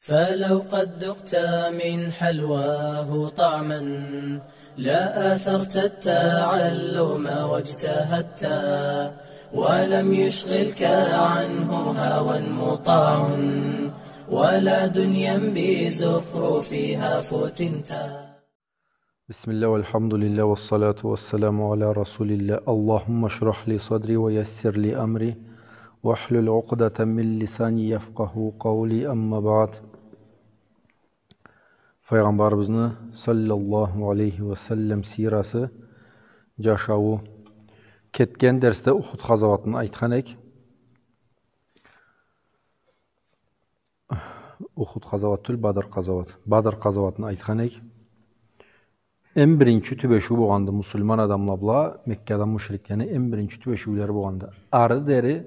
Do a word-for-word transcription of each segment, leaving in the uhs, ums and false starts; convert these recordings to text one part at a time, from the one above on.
فلو قد ذقت من حلواه طعما لآثرت التعلم واجتهدت، ولم يشغلك عنه هوى مطاع ولا دنيا بزخرفها فتنت. بسم الله والحمد لله والصلاة والسلام على رسول الله. اللهم اشرح لي صدري ويسر لي أمري واحلل عقدة من لساني يفقهوا قولي. أما بعد. Файгъамбарыбызны саллаллаху алейхи ва саллам сирасы, джашауу. Кетген дерсде Ухуд къазауатын айтхан эк. Ухуд къазауат тюл, Бадр къазауат. Бадр къазауатын айтхан эк. Эм биринчи тюбешиу болгъанды муслиман адамла бла Меккада мушриклени, эм биринчи тюбешиулери болгъанды. Ары дери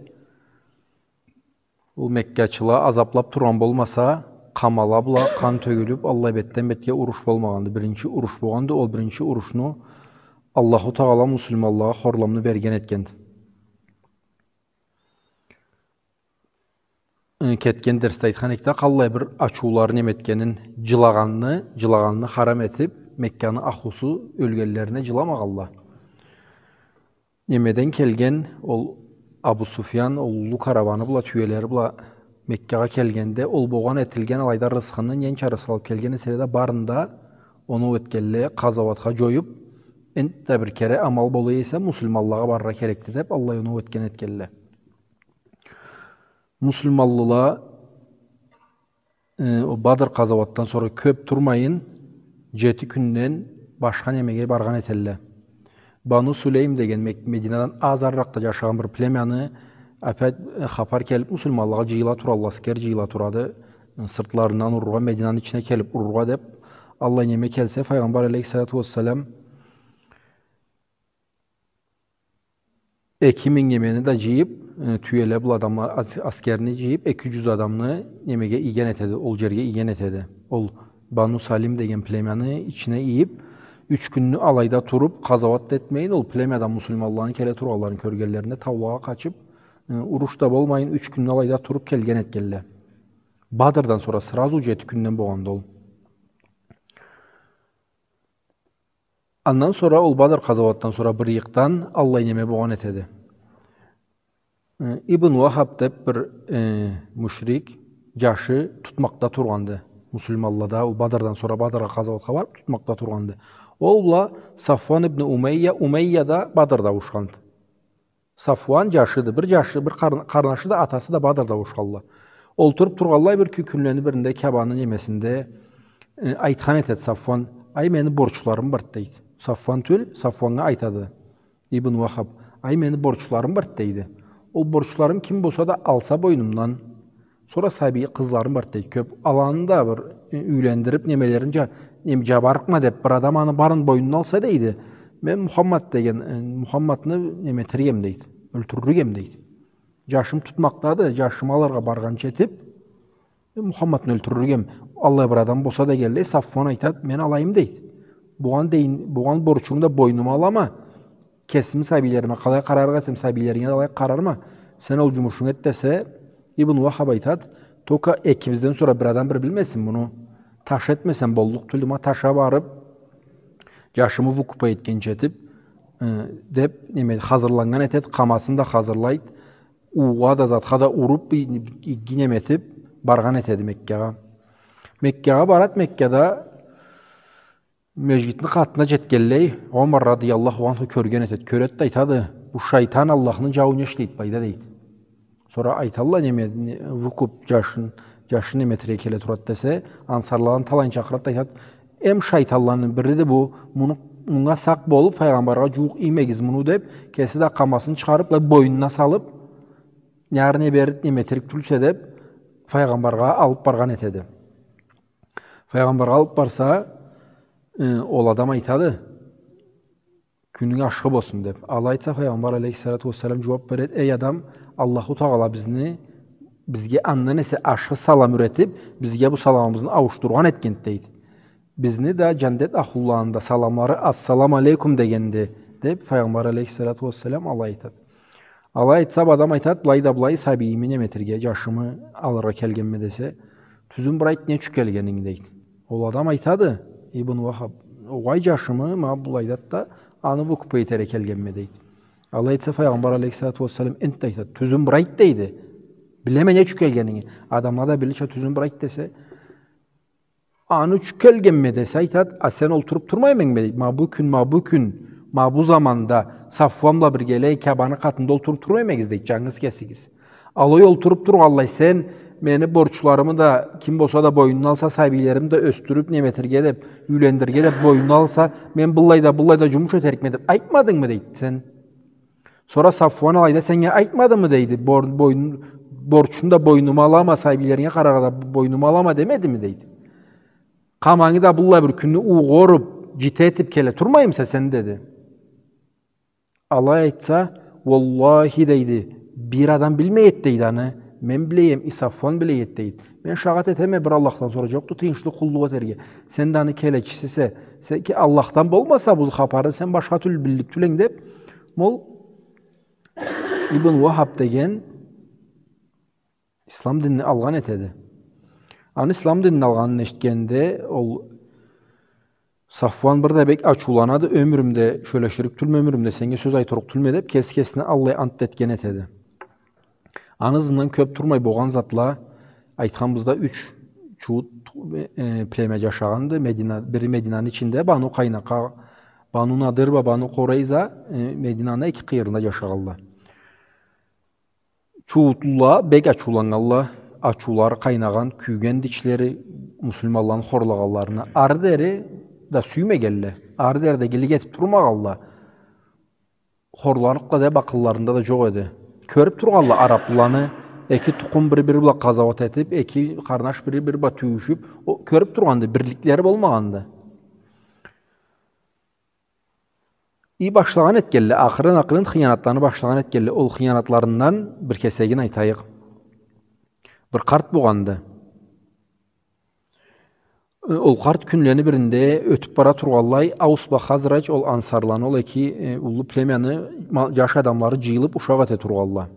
ол меккачыла азаблап тургъан болмаса, къамала бла къан тёгюлюп, аллай бетден бетге уруш болмагъанды. Биринчи уруш болгъанды, ол биринчи урушну Аллаху Тагъала муслиманлагъа хорламны берген этгенди. Э, кетген дерсде айтхан эдик да, къаллай бир ачыуларын неме этгенин, джылагъанны, джылагъанны харам этип, Мекканы ахлусу ёлгенлерине джыламагъанла. Немеден келген ол Абу Суфьян, ол уллу караваны бла, тюелери бла Меккагъа келгенде, ол болгъан этилген алайда рысхыны ненча рысхы алып келген эселе да, барын да оноу этгенле, къазауатха джоюп, энтда бир кере амал бола эсе, муслиманлагъа барыргъа керекди деп, аллай оноу этген этгенле. Муслиманлыла, э, ол Бадр къазауатдан сора кёп турмайын, джети кюнден башха немеге баргъан этелле. Бану Сулейм деген Мек-, Мединадан азыракъда джашагъан бир племяны, опять, э, хапар келип, муслиманлагъа джыйыла туралла, аскер джыйыла турады, э, сыртларындан урургъа, Мединаны ичине келип урургъа деп, аллай неме келсе, Файгъамбар алейхиссалату уассалам, эки минг немени да джыйып, э, тюеле бла адамла, ас-, аскерни джыйып, эки джюз адамны немеге ийген этеди, ол джерге ийген этеди. Ол Бану Салим деген племяны ичине ийип, юч кюнню алайда туруп, къазауат да этмейин, ол племядан муслиманланы келе тургъанларын кёргенлеринде таулагъа къачып, э, уруш да болмайын, юч кюнню алайда туруп келген этгенле. Бадрдан сора сразу джети кюнден болгъанды ол. Андан сора ол Бадр къазауатдан сора бир ыйыкъдан аллай неме болгъан этеди. Э, Ибн Уахаб деп бир, э, мушрик, джашы тутмакъда тургъанды. Муслиманлада ол Бадрдан сора Бадргъа къазауатха барып тутмакъда тургъанды. Ол бла Сафван ибн Умейя, Умейя да Бадрда ауушханды. Сафуан джашыды. Бир джашы, бир къар-, къарнашы да, атасы да Бадрда ауушханла. Олтуруп тургъанлай бир кю-, кюнлени биринде Кябаны немесинде, э, айтхан этеди Сафуан: «Ай, мени борчларым барды», — дейди. Сафуан тюл, Сафуаннга айтады Ибн Уахаб: «Ай, мени борчларым барды», — дейди. «Ол борчларым ким болса да алса бойнумдан, сора сабий къызларым барды», — дейди. «Кёп аланы да бир, э, юйлендирип, немелерин джа-, нем-, джабарыкъма деп, бир адам аны барын бойнуна алса, — дейди, — мен Мухаммад деген, э, Мухаммадны неме этерик эм, — дейди, — ёлтюрюрюк эм», — дейди. «Джашым тутмакъдады, джашымы алыргъа баргъанча этип, э, Мухаммадны ёлтюрюрюк эм. Аллай бир адам болса дегенлей, Сафуан айтады, мен алайым, — дейди. — Бугъан дейин, бугъан борчунгу да бойнума алама. Кесими сабийлериме къалай къарарыкъ эсем, сабийлеринге да алай къарарма. Сен ол джумушунгу эт», — десе, Ибн Уахаб айтады: «Только экибизден сора бир адам бир билмесин муну. Таш этмесем боллукъ тюлдю, ма таша барып, джашымы выкупать этгенча этип», э, деп, неме, хазырланнган этеди, къамасын да хазырлайды. Уугъа да, затха да уруп, и-, и-, неме этип, баргъан этеди Меккагъа. Меккагъа барады, Меккада Межгитни къатына джетгенлей, Омар радыяллаху анху кёрген этеди. Кёреди да айтады: «Бу шайтан Аллахны джауу не ишлейди былайда?» — дейди. Сора айталла: «Неме, не, выкуп, джашын, джашын неме этерге келе турады», — десе, ансарладан талайын чакъырады да айтады: «Эм шайтанланы бириди бу, муну, мунга сакъ болуп, файгъамбаргъа джууукъ иймегиз муну», — деп, кеси да къамасын чыгъарып, былай бойнуна салып, не ары не бери неме этерик тюлсе деп, файгъамбаргъа алып баргъан этеди. Файгъамбаргъа алып барса, э, ол адам айтады: «Кюнюнг ашхы болсун», — деп. Алай айтса, Файгъамбар алейхиссалату уассалам джууап береди: «Эй адам, Аллаху Тагъала бизни, бизге андан эсе ашхы салам юретип, бизге бу саламыбызны ауушдургъан этгенди», — дейди. «Бизни да, джандет ахлуланы да саламлары: „Ассаламу алейкум“ дегенди», — деп, Файгъамбар алейхиссалату уассалам алай айтады. Алай айтса, бу адам айтады: «Былай да былай, сабийими неме этерге, джашымы алыргъа келгенме», — десе, Тюзюн бир айт, не ючюн келгенинги, дейди. Ол адам айтады, Ибн Вахаб, огъай, джашымы ма былайда да, аны выкупа этерге келгенме, дейди. Алай айтса, Файгъамбар алейхиссалату уассалам энтда айтады, тюзюн бир айт, дейди. Билеме не ючюн келгенинги. Адамла да билирча тюзюн бир айт десе, аны ючюн келгенме десе, айтады, а сен олтуруб турмаймыдынг, дейди. Ма бу кюн, ма бу кюн, ма бу заманда Сафван бла биргелей Каабаны къатында олтуруб турмаймыдыгъыз, дейди, джангыз кесигиз. Алай олтуруб тургъанлай, сен мени борчларымы да, ким болса да бойнуна алса, сабийлерими да ёсдюрюб, неме этерге деб, юйлендирирге деб бойнуна алса, мен быллай да, быллай да джумуш этерикме деб айтмадынгмы, дейди, сен. Сора Сафван алайда сеннге айтмадымы, дейди, бор-, бойну-, борчну да бойнума алама, сабийлеринге къараргъа да бойнума алама демедими, дейди. Къамангы да быллай бир кюнню угъур уруб, джити этиб келе турмаймыса сен, деди. Алай айтса, уаллахи, дейди, бир адам билмей эди, дейди, аны. Мен биле эдим, и Сафван биле эди, дейди. Мен шагъат этеме, бир Аллахдан сора джокъду тыйыншлы къуллукъ этерге. Сен да аны келечисисе, сен ки Аллахдан болмаса бу хапарны, сен башха тюрлю биллик тюл эдинг, деб, ол Ибн Вахаб деген ислам динни алгъан этеди. Аны ислам динни алгъанын эшитгенде, ол Сафван бир да бек ачыуланады, ёмюрюмде сёлеширик тюлме, ёмюрюмде сеннге сёз айтырыкъ тюлме деб, кеси кесине аллай ант этген этеди. Аны ызындан кёб турмай болгъан затла, айтханбыз да, юч чуут, э, племя джашагъанды Медина, бири Мединаны ичинде, Бану Къайнукъа, Бану Надир бла Бану Къурайза, э, Мединаны эки къыйырында джашагъанла. Чуутлула бек ачыуланнганла, ачыулары къайнагъан, кюйгенди ичлери муслиманланы хорлагъанларына. Ары дери да сюймегенле, ары дери да игилик этиб турмагъанла. Хорларыкъла деб акъылларында да джокъ эди. Кёрюб тургъанла араблыланы, эки тукъум бири-бири бла къазауат этиб, эки къарнаш бири-бири бла тюйюшюб, о, кёрюб тургъанды, бирликлери болмагъанды. И башлагъан этгенле, акъырын-акъырын хыянатланы башлагъан этгенле, ол хыянатларындан бир кесегин айтайыкъ. Бир къарт болгъанды. Ол къарт кюнлени биринде ётюб бара тургъанлай, Аус бла Хазрадж, ол ансарланы, ол эки, э, уллу племяны ма-, джаш адамлары джыйылыб ушакъ эте тургъанла.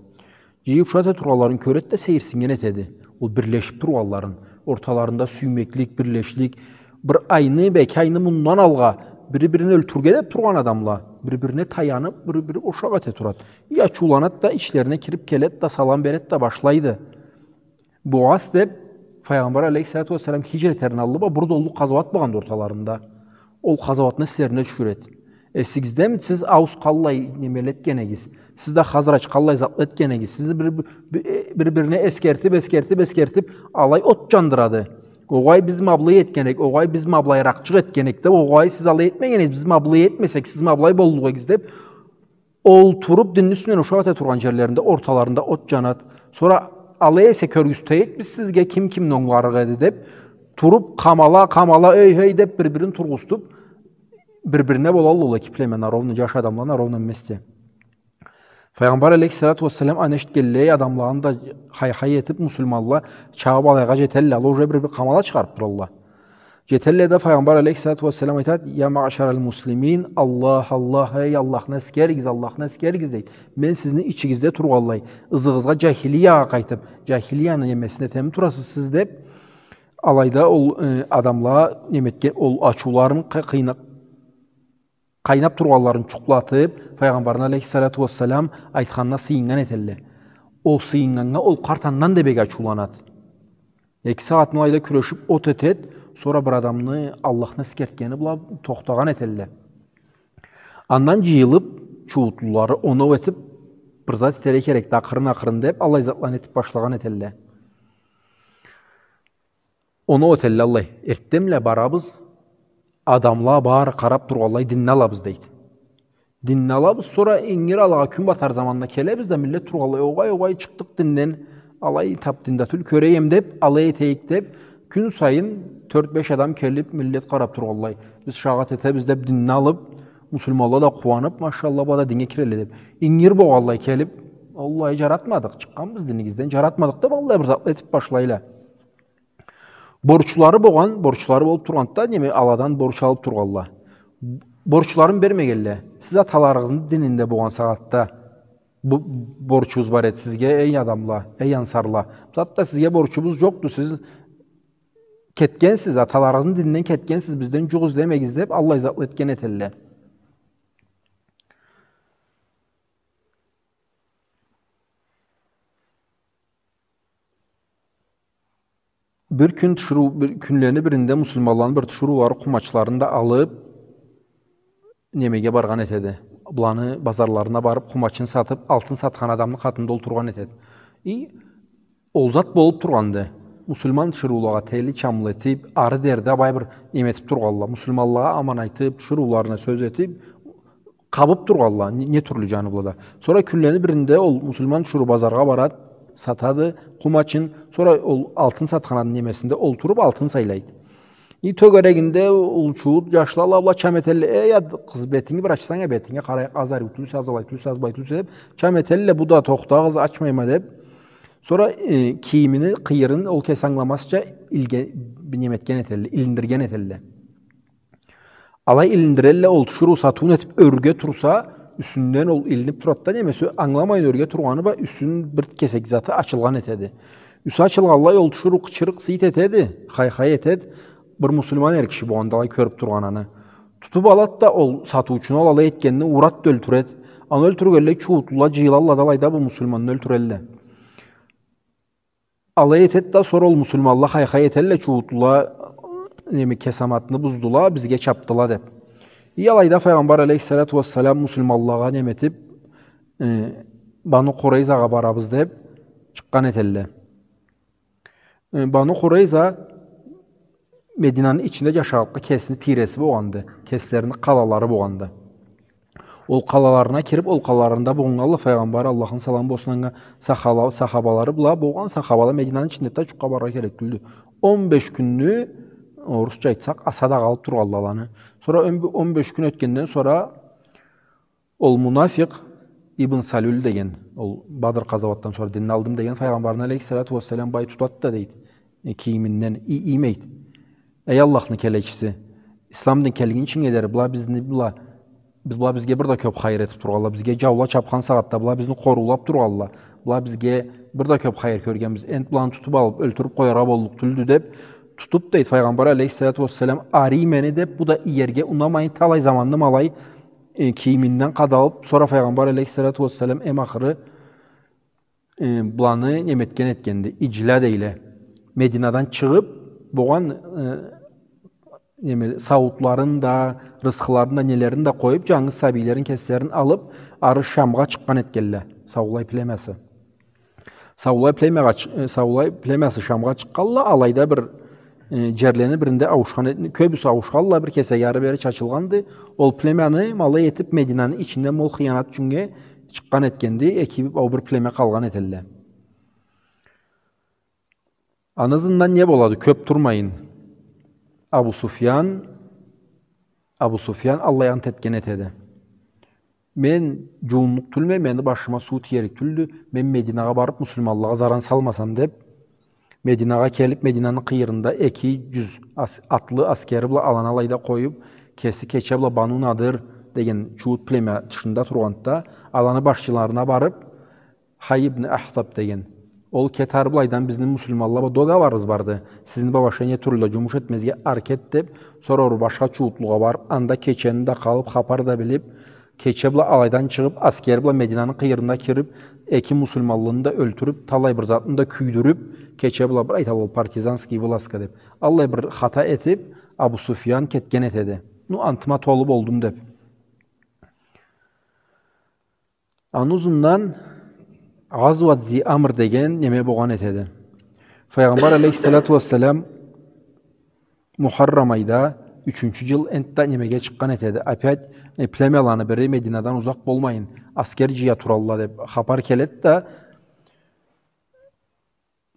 Джыйылыб ушакъ эте тургъанларын кёреди да сейирсиннген этеди. Ол бирлешиб тургъанларын, орталарында сюймеклик, бирлешлик, бир айны, бек айны мындан алгъа бири-бирин ёлтюрге деб тургъан адамла, бири-бирине таяныб, бири-бири ушакъ эте турады. И ачыуланады да, ичлерине кириб келеди да, салам береди да башлайды. Бугъас деб, Файгъамбар алейхиссалату уассалам хиджра этерини аллы бла бир да уллу къазауат болгъанды орталарында. Ол къазауатны эслерине тюшюреди. Эсигиздеми, сиз Аус къаллай немеле этген эдигиз? Сиз да Хазрадж къаллай затла этген эдигиз? Сизни бир, бир, э, бир-бирине эсгертиб, эсгертиб, эсгертиб, алай от джандырады. Огъай, биз ма былай этген эдик, огъай, биз ма былайыракъчыкъ этген эдик деб, огъай, сиз алай этмеген эдигиз, биз ма былай этмесек, сиз ма былай боллукъ эдигиз деб, олтуруб, динни юсюнден ушакъ эте тургъан джерлеринде орталарында от джанады. Сора алай эсе кёргюзтейик биз сизге ким кимни онгарыкъ эди деб, туруб, къамала, къамала, эй, хей деб, бир-бирин тургъузтуб, бир-бирине болалла ол эки племя на ровном, джаш адамла на ровном месте. Файгъамбар алейхиссалату уассалам аны эшитгенлей, адамланы да хай-хай этиб, муслиманла чабыб алайгъа джетелле, ала уже бир-бир къамала чыгъарыб туралла. Джетелле да Файгъамбар алейхиссалату уассалам айтады: «Я маъшарал муслимин, Аллах, Аллах, эй, Аллахны эсгеригиз, Аллахны эсгеригиз», — дейди. «Мен сизни ичигизде тургъанлай, ызыгъызгъа джахилиягъа къайтыб, джахилияны немесин этеми турасыз сиз», — деб, алайда ол, э, адамла неме этген, ол ачыуларын къы-, къыйна-, къайнаб тургъанларын джукълатыб, Файгъамбарны алейхиссалату уассалам айтханына сыйыннган этелле. Ол сыйыннганнга ол къарт андан да бек ачыуланады. Эки сагъатны алайда кюрешиб от этед, сора бир адамны Аллахны эсгертгени бла тохтагъан этелле. Андан джыйылыб, чууутлулары оноу этиб, бир зат этерге керекди, акъырын-акъырын деб, аллай затланы этиб башлагъан этелле. Оноу этелле аллай: «Эртденбла барабыз, адамла бары къараб тургъанлай динни алабыз», — дейди. «Динни алабыз, сора ингир алагъа кюн батар заманда келебиз да, миллет тургъанлай, огъай, огъай, чыкъдыкъ динден, алай таб дин да тюл, кёре эдим», — деб, «алай этейик», — деб, кюн сайын тёрт-беш адам келиб, миллет къараб тургъанлай, «биз шагъат этебиз» деб, динни алыб, муслиманла да къууаныб, «машалла, была да диннге кирелле» деб, ингир болгъанлай келиб, «Уаллахи, джаратмадыкъ, чыкъгъанбыз динигизден, джаратмадыкъ» деб, аллай бир затла этиб башлайла. Борчлары болгъан, борчлары болуб тургъанды да, неме, аладан борч алыб тургъанла. Борчларын бермегенле. Сиз аталарыгъызны дининде болгъан сагъатда бу борчубуз бар эди сизге, эй адамла, эй ансарла. Затда сизге борчубуз джокъду, сиз Кетгенсиз, аталарыгъызны дининден кетгенсиз, бизден джукъ излемегиз деб, аллай затла этген этелле. Бир кюн тиширыу-, бир кюнлени биринде муслиманланы бир тиширыулары къумачларын да алыб, немеге баргъан этеди. Буланы базарларына барыб, къумачын сатыб, алтын сатхан адамны къатында олтургъан этеди. И ол зат болуб тургъанды. Муслиман тиширыулагъа тели-чамлы этиб, ары дери да бай бир неме этиб тургъанла. Муслиманлагъа аман айтыб, тиширыуларына сёз этиб, къабыб тургъанла, не, не тюрлю джаны бла да. Сора кюнлени биринде ол муслиман тиширыу базаргъа барад, сатады къумачын, сора ол алтын сатхананы немесинде олтуруб, алтын сайлайды. И тёгерегинде ол чуут джашла ала бла чам этелле: «Эй, ад-, къыз, бетинги бир ачсанг а, бетинге къарайыкъ, аз ариу тюлсе, аз алай тюлсе, аз бай тюлсе», — деб чам этелле, бу да: «Тохтагъыз, ачмайма», — деб. Сора, э, кийимини къыйырын ол кеси ангыламазча илге-, неме этген этелле, илиндирген этелле. Алай илиндирелле, ол тиширыу сатыуун этиб ёрге турса, юсюнден ол илиниб турад да, немеси, ангыламайын ёрге тургъаны бла, юсюн бир кесек заты ачылгъан этеди. Юсю ачылгъанлай, ол тиширыу къычырыкъ-сыйыт этеди, хай-хай этеди. Бир муслиман эр киши болгъанды алай кёрюб тургъан аны. Тутуб алад да, ол сатыучуну, ол алай этгенни урад да ёлтюред. Аны ёлтюргенлей, чууутлула джыйылалла да, алайда бу муслиманны ёлтюрелле. Алай этед да, сора ол муслиманла хай-хай этелле, чууутлула, неме, кесаматны буздула, бизге чабдыла деб. И алайда Файгъамбар алейхиссалату уассалам муслиманлагъа неме этиб, э, Бану Къурайзагъа барабыз деб чыкъгъан этелле. Э, Бану Къурайза Мединаны ичинде джашагъанлыкъгъа кесини тийреси болгъанды, кеслерини къалалары болгъанды. Ол къалаларына кириб, ол къалаларында болгъанла Файгъамбар, Аллахны саламы болсун анга, сахала-, сахабалары бла болгъан, сахабала Мединаны ичинде да джукъгъа барыргъа керек тюлдю. Он беш кюнню, орусча айтсакъ, асада къалыб тургъанла аланы. Сора он, он беш кюн ётгенден сора ол мунафикъ Ибн Салюль деген, ол Бадр къазауатдан сора динни алдым деген, Файгъамбарны алейхиссалату уассалам бай тутад да дейди, э, кийиминден, и-, иймейди. Эй Аллахны келечиси, ислам дин келгинчинге дери была бизни, была, биз, была бизге бир да кёб хайыр этиб тургъанла, бизге джаула чабхан сагъатда была бизни къоруулаб тургъанла, была бизге бир да кёб хайыр кёргенбиз, энди быланы тутуб алыб, ёлтюрюб къояргъа боллукъ тюлдю деб, тутуб, дейди, Файгъамбар алейхиссалату уассалам, арий мени деб, бу да иерге унамайын, талай заманны ма алай, э, кийиминден къадалыб, сора Файгъамбар алейхиссалату уассалам эм ахыры, э, быланы неме этген этгенди, ижла дейле. Мединадан чыгъыб, болгъан, э, неме, сауутларын да, рысхыларын да, нелерин да къоюб, джангыз сабийлерин, кеслерин алыб, ары Шамгъа чыкъгъан этгенле, саулай племясы. Саулай племягъа чы-, э, саулай племясы Шамгъа чыкъгъанла, алайда бир, э, джерлени биринде ауушхан эт-, кёбюсю ауушханла, бир кесеги ары-бери чачылгъанды. Ол племяны ма алай этиб Мединаны ичинде ма ол хыянат ючюннге чыкъгъан этгенди, эки, ол бир племя къалгъан этелле. Аны ызындан не болады, кёб турмайын. Абу Суфьян, Абу Суфьян аллай ант этген этеди. Мен джууунлукъ тюлме, мени башыма суу тиерик тюлдю, мен Мединагъа барыб, муслиманлагъа заран салмасам деб, Мединагъа келиб, Мединаны къыйырында эки джюз ас-, атлы аскери бла аланы алайда къоюб, кеси кече бла Бану Надир деген чууут племя тышында тургъанды да, аланы башчыларына барыб, Хай ибн Ахтаб деген. Ол кет ары былайдан, бизни муслиманла бла договорубуз барды. Сизни бла башха не тюрлю да джумуш этмезге аркет деб, сора ол башха чууутлугъа барыб, анда кечени да къалыб, хапар да билиб, кече бла алайдан чыгъыб, аскер бла Мединаны къыйырына кириб, эки муслиманлыны да ёлтюрюб, талай бир затны да кюйдюрюб, кече бла бир айталла ол партизанский вылазка деб, аллай бир хата этиб, Абу Суфьян кетген этеди. Ну, антыма толу болдум деб. Аны ызындан Гъазват Зи Амр деген неме болгъан этеди. Файгъамбар алейхиссалату уассалам Мухаррам айда, ючюнчю джыл, энтда немеге чыкъгъан этеди. Опять, э, племяланы бири Мединадан узакъ болмайын, аскер джыя туралла деб хапар келеди да,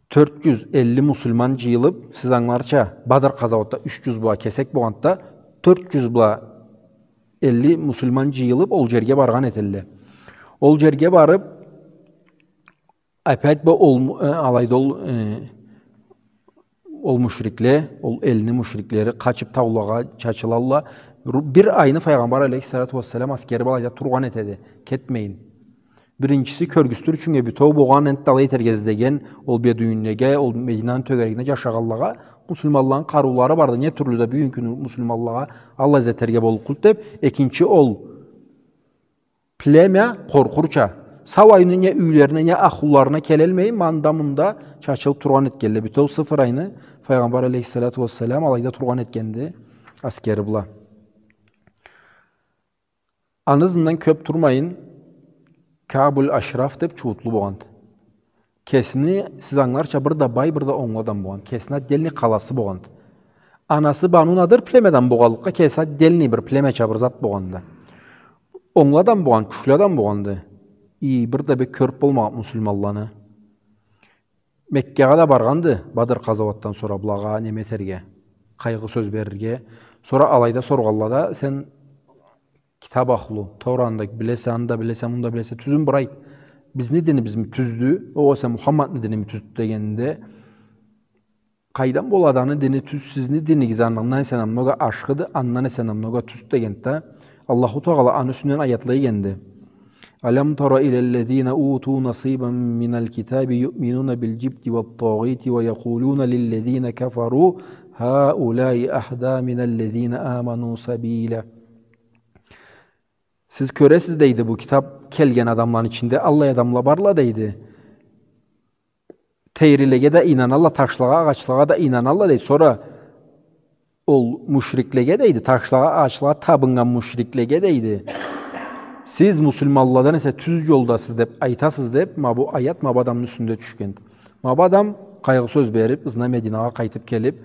тёрт джюз элли муслиман джыйылыб, сиз ангыларча, Бадр къазауатда юч джюз бла кесек болгъанда, тёрт джюз бла элли муслиман джыйылыб, ол джерге баргъан этелле. Ол джерге барыб, опять бу ол му-, э, алайда ол, э, ол мушрикле, ол элни мушриклери къачыб таулагъа чачылалла. Ру-, бир айны Файгъамбар алейхиссалату уассалам аскери бла алайда тургъан этеди, кетмейин. Биринчиси, кёргюзтюр ючюннге бютеу болгъан, энтда алай этерге излеген ол бедуинлеге, ол Мединаны тёгерегинде джашагъанлагъа, Муслиманланы къарыулары барды, не тюрлю да бюгюннгю кюн муслиманлагъа аллай зат этерге боллукъ тюлдю деп, экинчи ол племя къоркъурча. Сау айны не юйлерине, не ахлуларына келелмей, мында-мында чачылып тургъан этгенле. Бютеу сыфыр айны Файгъамбар алейхиссалату уассалам алайда тургъан этгенди аскери бла. Аны ызындан кёп турмайын, Каабуль Ашраф деп чууутлу болгъанды. Кесини, сиз ангыларча, бир да бай, бир да онглу адам болгъан. Кесини отдельный къаласы болгъанды. Анасы Бану Надир племядан болгъанлыкъгъа, кеси отдельный бир племяча бир зат болгъанды. Онглу адам болгъан, кючлю адам болгъанды. И бир да бек кёрюп болмагъан муслиманланы. Меккагъа да баргъанды, Бадр къазауатдан сора, былагъа неме этерге, къайгъы сёз берирге. Сора алайда соргъанла да: «Сен китап ахлу, Таураны да билесе, аны да билесе, муну да билесе, тюзюн бир айт. Бизни динибизми тюздю, огъесе Мухаммадны диними тюздю?» — дегенинде, «Къайдан болады аны дини тюз, сизни динигиз андан эсе намного ашхыды, андан эсе намного тюз», — дегенде, Аллаху Тагъала аны юсюнден аятла ийгенди. «ألم تر إلى الذين أوتوا نصيبا من الكتاب يؤمنون بالجبت والطاغوت ويقولون للذين كفروا هؤلاء أهدى من الذين آمنوا سبيلا». Сиз кёресиз, дейди, бу китап келген адамланы ичинде аллай адамла барла, дейди. Тейрилеге да ийнаналла, ташлагъа, агъачлагъа да ийнаналла, дейди. Сора ол мушриклеге, дейди, ташлагъа, агъачлагъа табыннган мушриклеге, дейди: «Сиз муслиманладан эсе тюз джолдасыз деп айтасыз», — деп, ма бу аят ма бу адамны юсюнде тюшгенди. Ма бу адам къайгъы сёз берип, ызына Мединагъа къайтып келип,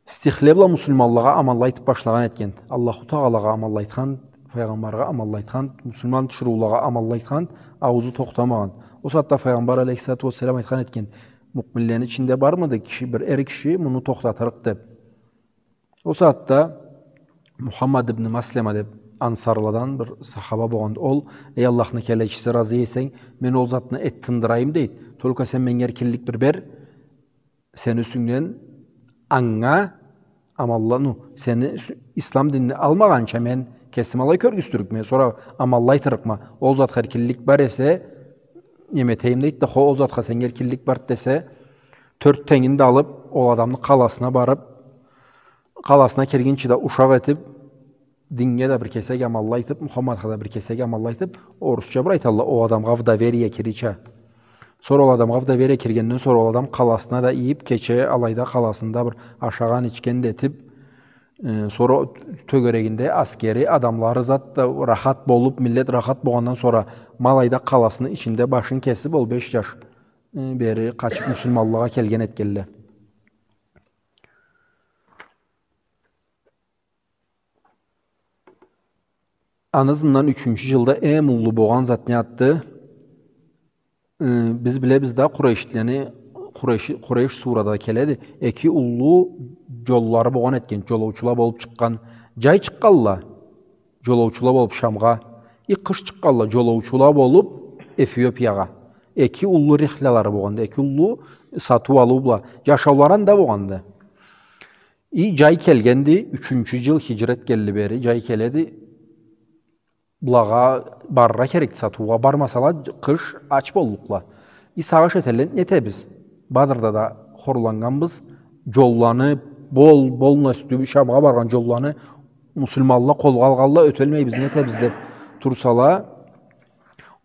стихле бла муслиманлагъа аманла айтып башлагъан этген. Аллаху Тагъалагъа аманла айтхан, Файгъамбаргъа аманла айтхан, муслиман тиширыулагъа аманла айтхан, ауузу тохтамагъан. Ол сагъатда Файгъамбар алейхиссалату уассалам айтхан этген: «Муъминлени ичинде бармыды киши, бир эр киши муну тохтатырыкъ?» — деп. Ол сагъатда Мухаммад ибн Маслама деп ансарладан бир сахаба болгъанды. Ол: «Эй Аллахны келечиси, разы эсенг, мен ол затны эт тындырайым, — дейди. — Только сен меннге эркинлик бир бер, сени юсюнгден анга аманла, ну, сени юс-, ислам динни алмагъанча мен кесим алай кёргюзтюрюкме, сора аманла айтырыкъма. Ол затха эркинлик бар эсе, неме этейим», — дейди да, «Хо, ол затха сеннге эркинлик барды», — десе, тёрт тенгин да алып, ол адамны къаласына барып, къаласына киргинчи да ушакъ этип, динге да бир кесек аманла айтып, Мухаммадха да бир кесек аманла айтып, орусча бир айталла, ол адамгъа в доверие кирирча. Сора ол адамгъа в доверие киргенден сора ол адам къаласына да ийип, кече алайда къаласында бир ашагъан, ичген да этип, э, сора тёгерегинде аскери, адамлары зат да рахат болуп, миллет рахат болгъандан сора ма алайда къаласыны ичинде башын кесип, ол беш джаш, э, бери къачып муслиманлагъа келген этгенле. Аны ызындан ючюнчю джылда эм уллу болгъан зат не затды? Э, биз билебиз да, Къурейшлени, Къурейш, Къурейш сурада келеди. Эки уллу джоллары болгъан этген, джолоучула болуп чыкъгъан, джай чыкъгъанла, джолоучула болуп Шамгъа, и къыш чыкъгъанла, джолоучула болуп Эфиопиягъа. Эки уллу рихлялары болгъанды, эки уллу сатыу-алыу бла, джашаулары анда болгъанды. И джай келгенди, ючюнчю джыл хиджрет келди бери, джай келеди. Былагъа барыргъа керекди сатыугъа, бармасала, къыш ач боллукъла. И сагъыш этелле, не этебиз? Бадрда да хорланнганбыз, джолланы, бол, полностью Шамгъа баргъан джолланы муслиманла къолгъа алгъанла, ётелмейбиз, не этебиз деп турсала,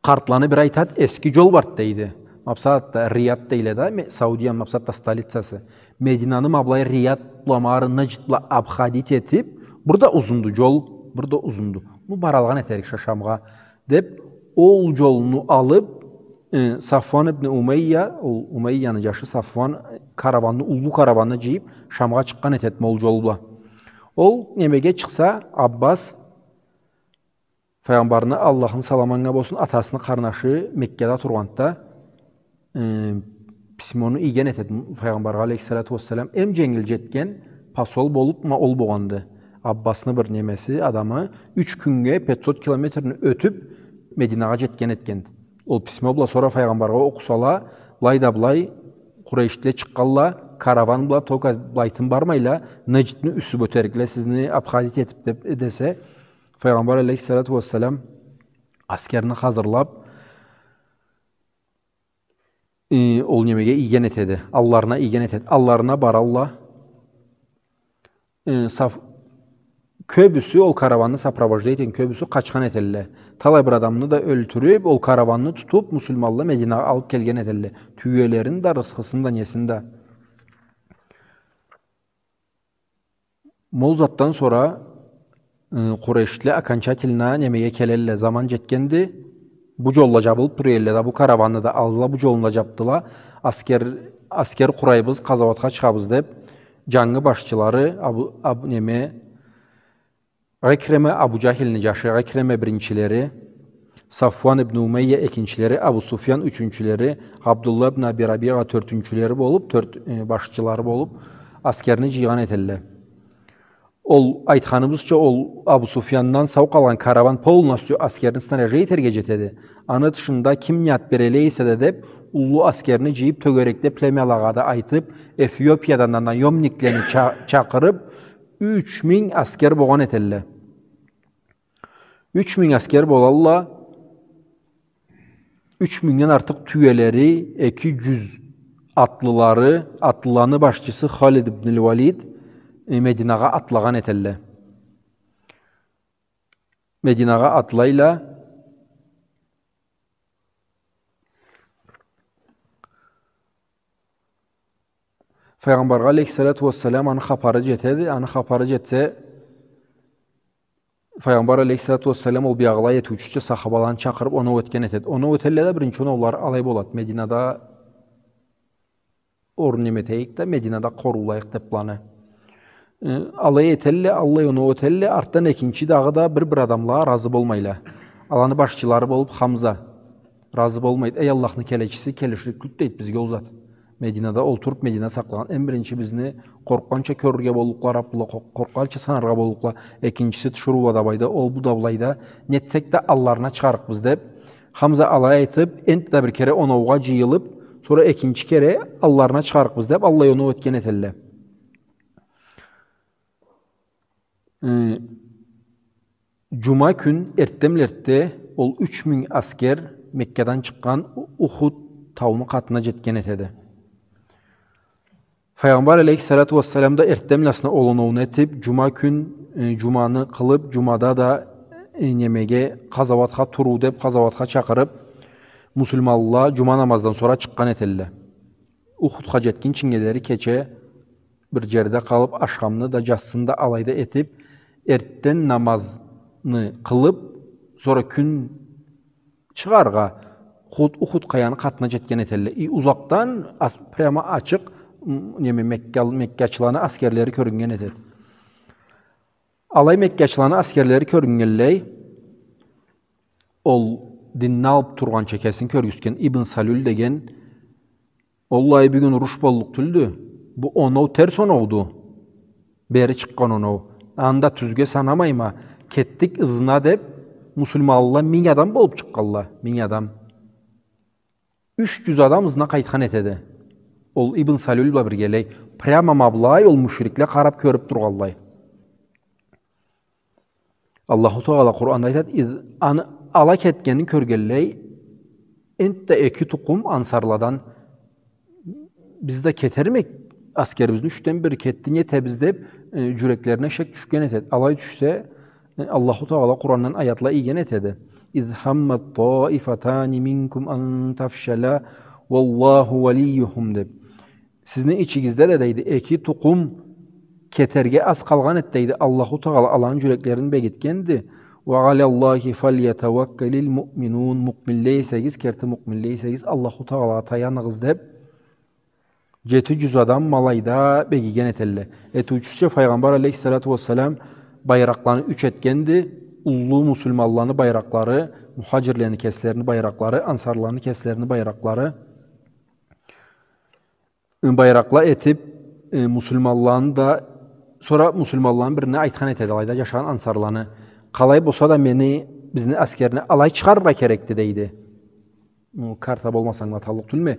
къартланы бири айтад, эски джол барды, дейди. Ма бусагъатда Рияд дейле да, Ме-, Саудияны ма бусагъатда столицасы. Мединаны ма былай Рияд бла, ма ары Наджд бла обходить этип, бир да узунду джол, бир да узунду. Муну баралгъан этерик Шамгъа, деп, ол джолну алып, э, Сафван ибн Умайя, ол Умайяны джашы Сафван, э, караванны, уллу караванны джыйып, Шамгъа чыкъгъан этед ма ол джол бла. Ол немеге чыкъса, Аббас, Файгъамбарны, Аллахны саламы анга болсун, атасыны къарнашы Меккада тургъанда, э, письмону ийген этед Файгъамбаргъа алейхиссалату уассалам. Эм дженгил джетген посол болуп ма ол болгъанды. Аббасны бир немеси, адамы, юч кюннге пятьсот километрни ётюп, Мединагъа джетген этгенди. Ол письмо бла сора Файгъамбаргъа окъусала, былай да былай, Къурейшлиле чыкъгъанла, караван бла, только былайтын бармайла, Надждны юсю бла ётерикле сизни обходить этип деп, десе, Файгъамбар алейхиссалату уассалам аскерни хазырлап, э, ол немеге ийген этеди, алларына ийген этеди. Алларына баралла, э, саф-, кёбюсю ол караванны сопровождать этген, кёбюсю къачхан этелле. Талай бир адамны да ёлтюрюп, ол караванны тутуп, муслиманла Мединагъа алып келген этелле. Тюелерин да, рысхысын да, несин да. Ма ол затдан сора, ы, къурейшлиле окончательно немеге келелле, заман жетгенди. Бу жолла жабылып тура элле да, бу караванны да алдыла, бу жолну да жапдыла. Аскер, аскер къурайбыз, къазауатха чыгъабыз деп, жангы башчылары, Абу, Абу, неме, Икрима Абу Жахилни жашы, Икрима биринчилери, Сафван ибн Умайя экинчилери, Абу Суфьян ючюнчюлери, Абдулла ибн Аби Рабиа тёртюнчюлери болуп, тёрт, э, башчылары болуп, аскерни жыйгъан этелле. Ол, айтханыбызча, ол Абу Суфьяндан сау къалгъан караван полностью аскерни снаряжать этерге жетеди. Аны тышында ким ният берелле эсе да деп, уллу аскерни жыйып, тёгерекде племялагъа да айтып, Эфиопиядан да наёмниклени ча-, чакъырып, юч минг аскер болгъан этелле. Юч минг аскер болалла, юч мингден артыкъ тюелери, эки жюз атлылары, атлыланы башчысы Халид ибн аль-Валид, э, Мединагъа атлагъан этелле. Мединагъа атлайла. Файгъамбаргъа алейхиссалату уассалам аны хапары жетеди. Аны хапары жетсе, Файгъамбар алейхиссалату уассалам ол биягъылай этиучюча сахабаланы чакъырып, оноу этген этеди. Оноу этелле да, биринчи оноулары алай болады. Мединада орун неме этейик да, Мединада къоруулайыкъ деп планы. Э, алай этелле, аллай оноу этелле, артдан экинчи дагъыда бир-бир адамла ыразы болмайла. Аланы башчылары болуп Хамза ыразы болмайды. Эй Аллахны келечиси, келиширик тюлдю, дейди, бизге ол зат. Мединада олтуруп, Медина сакълагъан. Эм биринчи бизни къоркъгъанча кёрюрге боллукъла арабла, къор-, къоркъгъанча санаргъа боллукъла. Экинчиси тиширыула да былайда, ол бу да былайда. Нетсек да алларына чыгъарыкъбыз деп. Хамза алай айтып, энтда бир кере оноугъа жыйылып, сора экинчи кере алларына чыгъарыкъбыз деп, аллай оноу этген этелле. Э, жума кюн эртденбла-эртде ол юч минг аскер Меккадан чыкъгъан У-, Ухуд тауну къатына жетген этеди. Файгъамбар алейхиссалату уассалам да эртденбласына ол оноуну этип, жума кюн, э, жуманы къылып, жумада да, э, немеге, къазауатха туруу деп, къазауатха чакъырып, муслиманла жума намаздан сора чыкъгъан этелле. Ухудха жетгинчинге дери кече бир жерде къалып, ашхамны да, жассыны да алайда этип, эртден намазны къылып, сора кюн чыгъаргъа Худ-, Ухуд къаяны къатына жетген этелле. И узакъдан ас-, прямо ачыкъ, м, неме, Мекка-, меккачыланы аскерлери кёрюннген этеди. Алай меккачыланы аскерлери кёрюннгенлей, ол динни алып тургъанча кесин кёргюзтген Ибн Салюль деген, «Оллахий, бюгюн уруш боллукъ тюлдю. Бу оноу терс оноуду. Бери чыкъгъан оноу. Анда тюзге санамайма. Кетдик ызына», — деп, муслиманла минг адам болуп чыкъгъанла. Минг адам. Юч жюз адам ызына къайтхан этеди. Ол Ибн Салюль бла биргелей. Прямо ма былай ол мушрикле къарап кёрюп тургъанлай. Аллаху Тагъала Къуранда айтады, из-, аны ала кетгенин кёргенлей, энтда эки тукъум ансарладан, «Биз да кетермик, аскерибизни ючден бири кетди, не этебиз?» — деп, э, жюреклерине шек тюшген этеди. Алай тюшсе, э, Аллаху Тагъала Къурандан аятла ийген этеди. «Из хаммат таифатани минкум ан тафшала, валлаху валийюхум», — деп. Сизни ичигизде да, дейди, эки тукъум кетерге аз къалгъан эди, дейди. Аллаху Тагъала аланы жюреклерин бегитгенди. «Ва аляллахи фальятаваккалил муъминун». Муъминле эсегиз, керти муъминле эсегиз, Аллаху Тагъалагъа таяныгъыз деп, жети жюз адам ма алайда бегиген этелле. Этиучюсю Файгъамбар алейхиссалату вассалам байракъланы юч этгенди. Уллу муслиманланы байракълары, мухаджирлени кеслерини байракълары, ансарланы кеслерини байракълары. Байракъла этип, э, муслиманланы да, сора муслиманланы бирине айтхан этеди, алайда жашагъан ансарланы: «Къалай болса да мени, бизни аскерни алай чыгъарыргъа керекди», — дейди. Бу карта болмаса ангылаталлыкъ тюлме.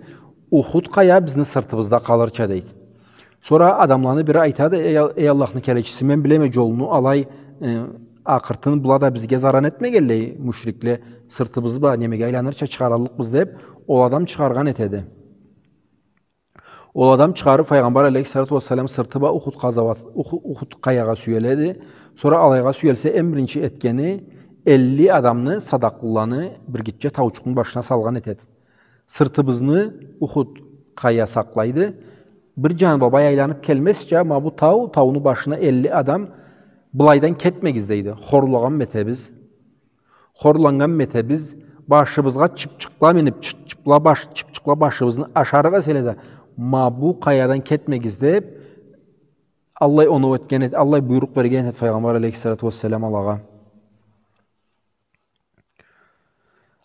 «Ухуд къая бизни сыртыбызда къалырча», — дейди. Сора адамланы бири айтады: «Эй, Ал-, эй Аллахны келечиси, мен билеме жолну алай, э, акъыртын, была да бизге заран этмегенлей, мушрикле, сыртыбыз бла немеге айланырча чыгъараллыкъбыз», — деп, ол адам чыгъаргъан этеди. Ол адам чыгъарып, Файгъамбар алейхиссалату уассалам сырты бла Ухуд къазауат, Уху-, Ухуд къаягъа сюеледи. Сора алайгъа сюелсе, эм биринчи этгени, элли адамны, садакълыланы бир гитче таучукъну башына салгъан этеди. Сыртыбызны Ухуд къая сакълайды. Бир джаны бла былай айланып келмезча, ма бу тау, тауну башына элли адам былайдан кетмегиз, дейди. Хорлагъан этебиз. Хорланнган этебиз, башыбызгъа чыпчыкъла минип, чы-, чыпла баш-, чыпчыкъла башыбызны ашарыкъ эселе да, ма бу къаядан кетмегиз деп, аллай оноу этген эт-, аллай буйрукъ берген эт Файгъамбар алейхиссалату уассалам алагъа.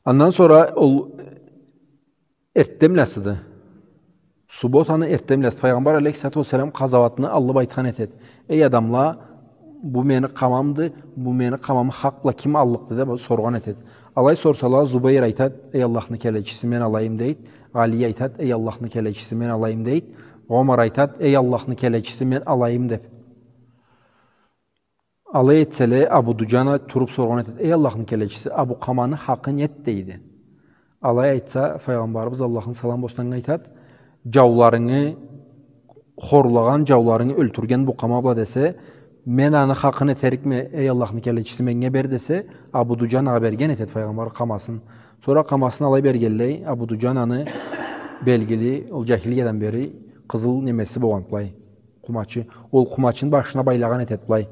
Андан сора ол эртденбласыды. Субботаны эртденбласыды. Файгъамбар алейхиссалату уассалам къазауатны аллы бла айтхан этед: «Эй адамла, бу мени къамамды, бу мени къамамы хакъ бла ким аллыкъды?» деп соргъан этед. Алай сорсала, Зубейр айтад: «Эй Аллахны келечиси, мен алайым», дейд. Али айтад: «Эй Аллахны келечиси, мен алайым», дейд. Омар айтад: «Эй Аллахны келечиси, мен алайым», деп. Алай этселе, Абу Дуджана туруп соргъан этед: «Эй Аллахны келечиси, а бу къаманы хакъы нед?» дейди. Алай айтса, Файгъамбарыбыз, Аллахны саламы болсун анга, айтад: «Джауларынгы хорлагъан, джауларынгы ёлтюрген бу къама бла», десе, «Мен аны хакъын этерикме, эй Аллахны келечиси, меннге бер», десе, Абу Дуджанагъа берген этед Файгъамбар къамасын. Сора къамасын алай бергенлей, Абу Дуджананы белгили, ол джахилиядан бери къызыл немеси болгъан былай. Къумачы, ол къумачын башына байлагъан этед былай.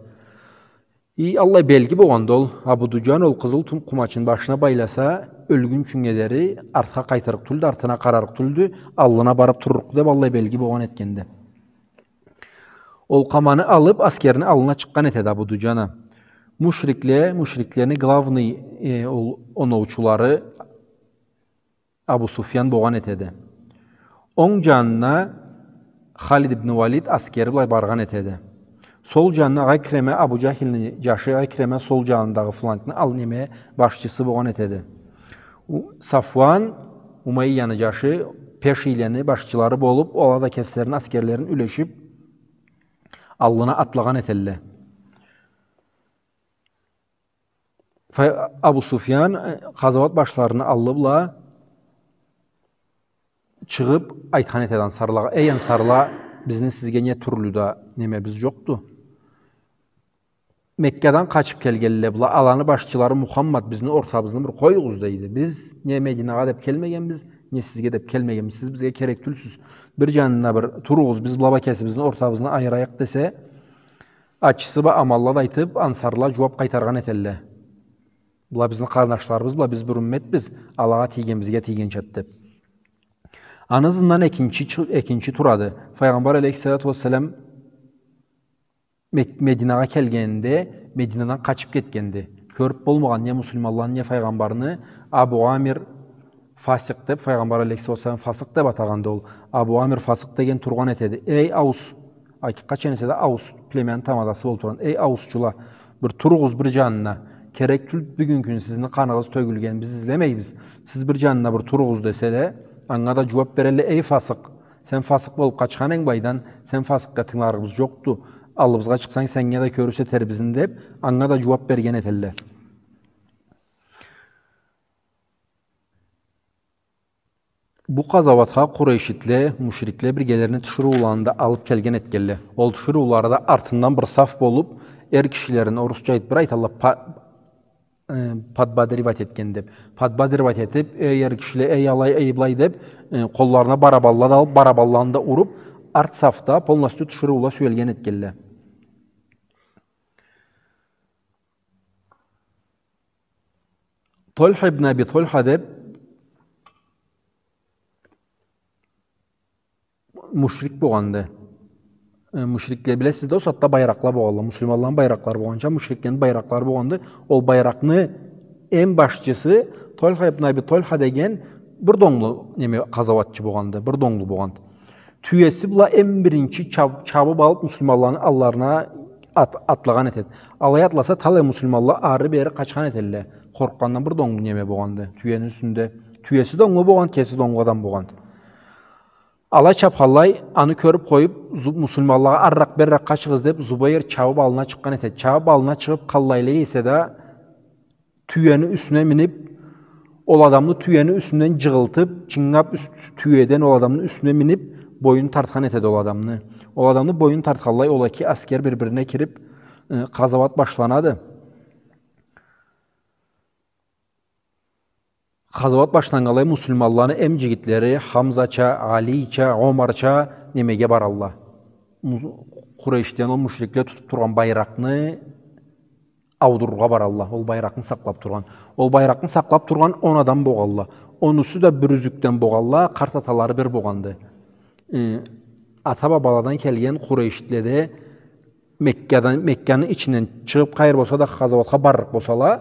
И аллай белги болгъанды ол, Абу Дуджан ол къызыл тум-, къумачын башына байласа, ёлгюнчюнге дери артха къайтырыкъ тюлдю, артына къарарыкъ тюлдю, аллына барып турлукъду деп аллай белги болгъан этгенди. Ол къаманы алып, аскерини аллына чыкъгъан этеди Абу Дуджана. Мушрикле, мушриклени главный, э, ол оноучулары Абу Суфьян болгъан этеди. Онг джанына Халид ибн Валид аскери бла баргъан этеди. Сол джанына Икрима, Абу Джахилни джашы Икрима сол джанындагъы флангны ал неме башчысы болгъан этеди. У-, Сафван, Умайяны джашы, пешийлени башчылары болуп, ала да кеслерини аскерлерин юлешип, аллына атлагъан этелле. Фа-, Абу Суфьян, э, къазауат башларыны аллы бла чыгъып айтхан этеди ансарлагъа: «Эй ансарла, бизни сизге не тюрлю да немебиз джокъду. Меккадан къачып келгенле была, аланы башчылары Мухаммад, бизни ортабызны бир къоюгъуз, дейди. Биз не Мединагъа деп келмегенбиз, не сизге деп келмегенбиз. Сиз бизге керек тюлсюз. Бир джанына бир туругъуз, биз была бла кесибизни ортабызны айырайыкъ», десе, ачысы бла аманла да айтып, ансарла джууап къайтаргъан этелле: «Была бизни къарындашларыбыз, была биз бир умметбиз, алагъа тийген бизге тийгенчады», деп. Аны ызындан экинчи чы-, экинчи турады. Файгъамбар алейхиссалату уассалам Мек-, Мединагъа келгенинде, Мединадан къачып кетгенди. Кёрюп болмагъан не муслиманланы, не файгъамбарны Абу Амир Фасикъ деп, Файгъамбар алейхиссалату уассалам Фасикъ деп атагъанды ол. Абу Амир Фасикъ деген тургъан этеди: «Эй, Аус!» Акъикъатча эсе да, Аус племяны тамадасы болуп тургъан. «Эй, аусчула, бир туругъуз бир джанына. Керек тюл бюгюн кюн сизни къаныгъыз тёгюлген, биз излемейбиз. Сиз бир джанына бир туругъуз», деселе, анга да джууап берелле: «Эй, Фасикъ! Сен Фасикъ болуп къачхан эдинг былайдан, сен Фасикъгъа тынгыларыбыз джокъду. Аллыбызгъа чыкъсанг, сеннге да кёрюсетер бизни», деп, анга да джууап берген этелле. Бу къазауатха къурейшитле, мушрикле биргелерине тиширыуланы да алып келген этгелле. Ол тиширыулары да артындан бир саф болуп, эр кишилерин, орусча айтып бир айталла, па-, э, подбадривать этген деп. Подбадривать этип, «Эй, эр кишиле, эй, алай, эй, былай», деп, э, къолларына барабанла да алып, барабанланы да уруп, арт сафда полностью тиширыула сюелген этгелле. Тольха ибн Аби Тольха деп мушрик болгъанды. Э, мушрикле, билесиз да, ол сагъатда байракъла болгъанла, муслиманланы байракълары болгъанча, мушриклени байракълары болгъанды. Ол байракъны эм башчысы Тольха ибн Аби Тольха деген бир да онглу, неме, къазауатчы болгъанды, бир да онглу болгъанды. Тюеси бла эм биринчи чаб-, чабып алып, муслиманланы алларына ат-, атлагъан этед. Алай атласа, талай муслиманла ары-бери къачхан этелле. Къоркъгъандан бир да онглу неме болгъанды. Тюени юсюнде. Тюеси да онглу болгъан, кеси да онглу адам болгъан. Алай чапханлай, аны кёрюп къоюп, зу-, муслиманлагъа: «Арыракъ, берирек къачыгъыз», деп, Зубайр чабып аллына чыкъгъан этед. Чабып аллына чыгъып, къаллайла эсе да, тюени юсюне минип, ол адамны тюени юсюнден джыгъылтып, чынгап юс-, тюеден ол адамны юсюне минип, Боюн тартхан этеди ол адамны. Ол адамны боюн тартханлай ол эки аскер бир-бирине кирип, э, къазауат башланады. Къазауат башланнганлай муслиманланы эм джигитлери Хамзача, Алийча, Омарча немеге баралла. Му-, Къурейшден ол мушрикле тутуп тургъан байракъны аудурургъа баралла, ол байракъны сакълап тургъан. Ол байракъны сакълап тургъан он адам богъалла. Онусу да бир юзюкден богъалла, къарт аталары бир богъанды. Э, ата-бабаладан келген Къурейшлиле да Меккадан, Мекканы ичинден чыгъып, къайры болса да къазауатха барлыкъ болсала,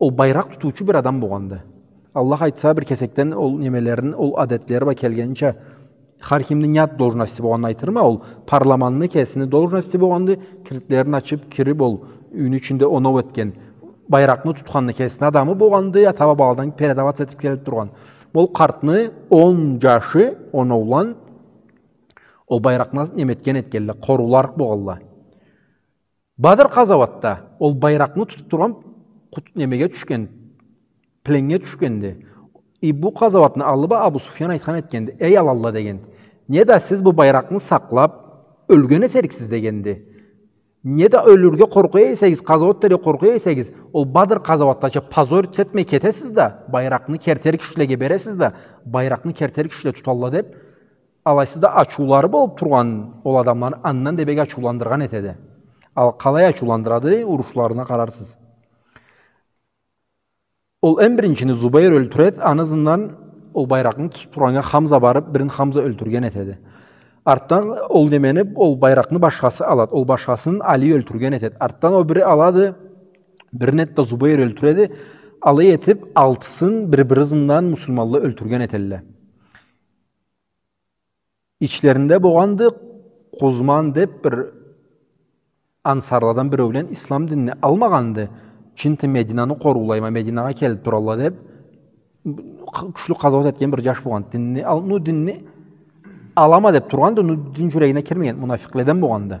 ол байракъ тутуучу бир адам богъанды. Аллах айтса, бир кесекден ол немелерин, ол адетлери бла келгенича, хар кимни не должности богъанын айтырма, ол парламентни кесини должности богъанды, киртлерин ачып, кирип, ол юйню ичинде оноу этген, байракъны тутханны кесини адамы богъанды, ата-бабаладан передаваться этип келип тургъан. Ол къартны он джашы, оноулан, ол байракъны неметген этгенле, къорууларыкъ богъалла. Бадр къазауатда ол байракъны тутуп тургъан къут-, немеге тюшген, пленнге тюшгенди. И бу къазауатны аллы бла Абу Суфьян айтхан этгенди: «Эй, аланла, — дегенди, — не да сиз бу байракъны сакълап, ёлген этериксиз, — дегенди. — Не да ёлюрге къоркъа эсегиз, къазауат этерге къоркъа эсегиз, ол Бадр къазауатдача позориться этмей кетесиз да, байракъны кертер кишилеге бересиз да, байракъны кертер кишиле туталла», — деп, алайсыз да ачыулары болуп тургъан ол адамланы андан да бек ачыуландыргъан этеди. Ал къалай ачыуландырады, урушларына къарарсыз. Ол эм биринчини Зубайр ёлтюрет, аны ызындан ол байракъны тутуп тургъаннга Хамза барып, бирин Хамза ёлтюрген этеди. Артдан ол немени, ол байракъны башхасы алат, ол башхасын Али ёлтюрген этет. Артдан ол бири алады, бирин эт да Зубайр ёлтюреди. Алай этип, алтысын бир-бири ызындан муслиманла ёлтюрген этелле. Ичлеринде богъанды Къузман деп бир ансарладан биреулен, ислам динни алмагъанды. Чынты Мединаны къоруулайма, Мединагъа келип туралла деп, кю-, кючлю къазауат этген бир джаш богъанды. Динни ал-, ну, динни алама деп тургъанды, ну, дин джюрегине кирмеген, мунафикъледен богъанды.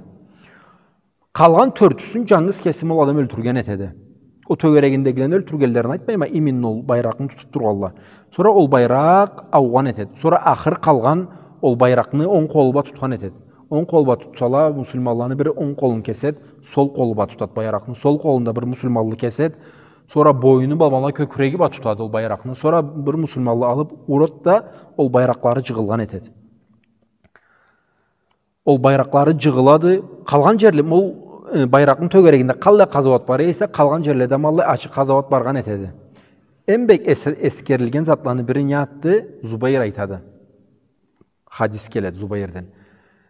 Къалгъан тёртюсюн джангыз кесим ол адам ёлтюрген этеди. Ол тёгерегиндегилени ёлтюргенлерин айтмайма, именно ол байракъны тутуп тургъанла. Сора ол байракъ аугъан этеди. Сора ахыр къалгъан ол байракъны онг къолу бла тутхан этеди. Онг къолу бла тутсала, муслиманланы бири онг къолун кесет, сол къолу бла тутат байракъны. Сол къолун да бир муслиманлы кесет. Сора боюну бла, бла кёкюреги бла тутады ол байракъны. Сора бир муслиманлы алып урат да, ол байракълары джыгъылгъан этеди. Ол байракълары джыгъылады. Къалгъан джерле-, ол, э, байракъны тёгерегинде къаллай къазауат бар эсе, къалгъан джерледе ма аллай ачыкъ къазауат баргъан этеди. Эм бек эс-, эсгерилген затланы бири не затды, Зубайр айтады. Хадис келеди Зубайрден.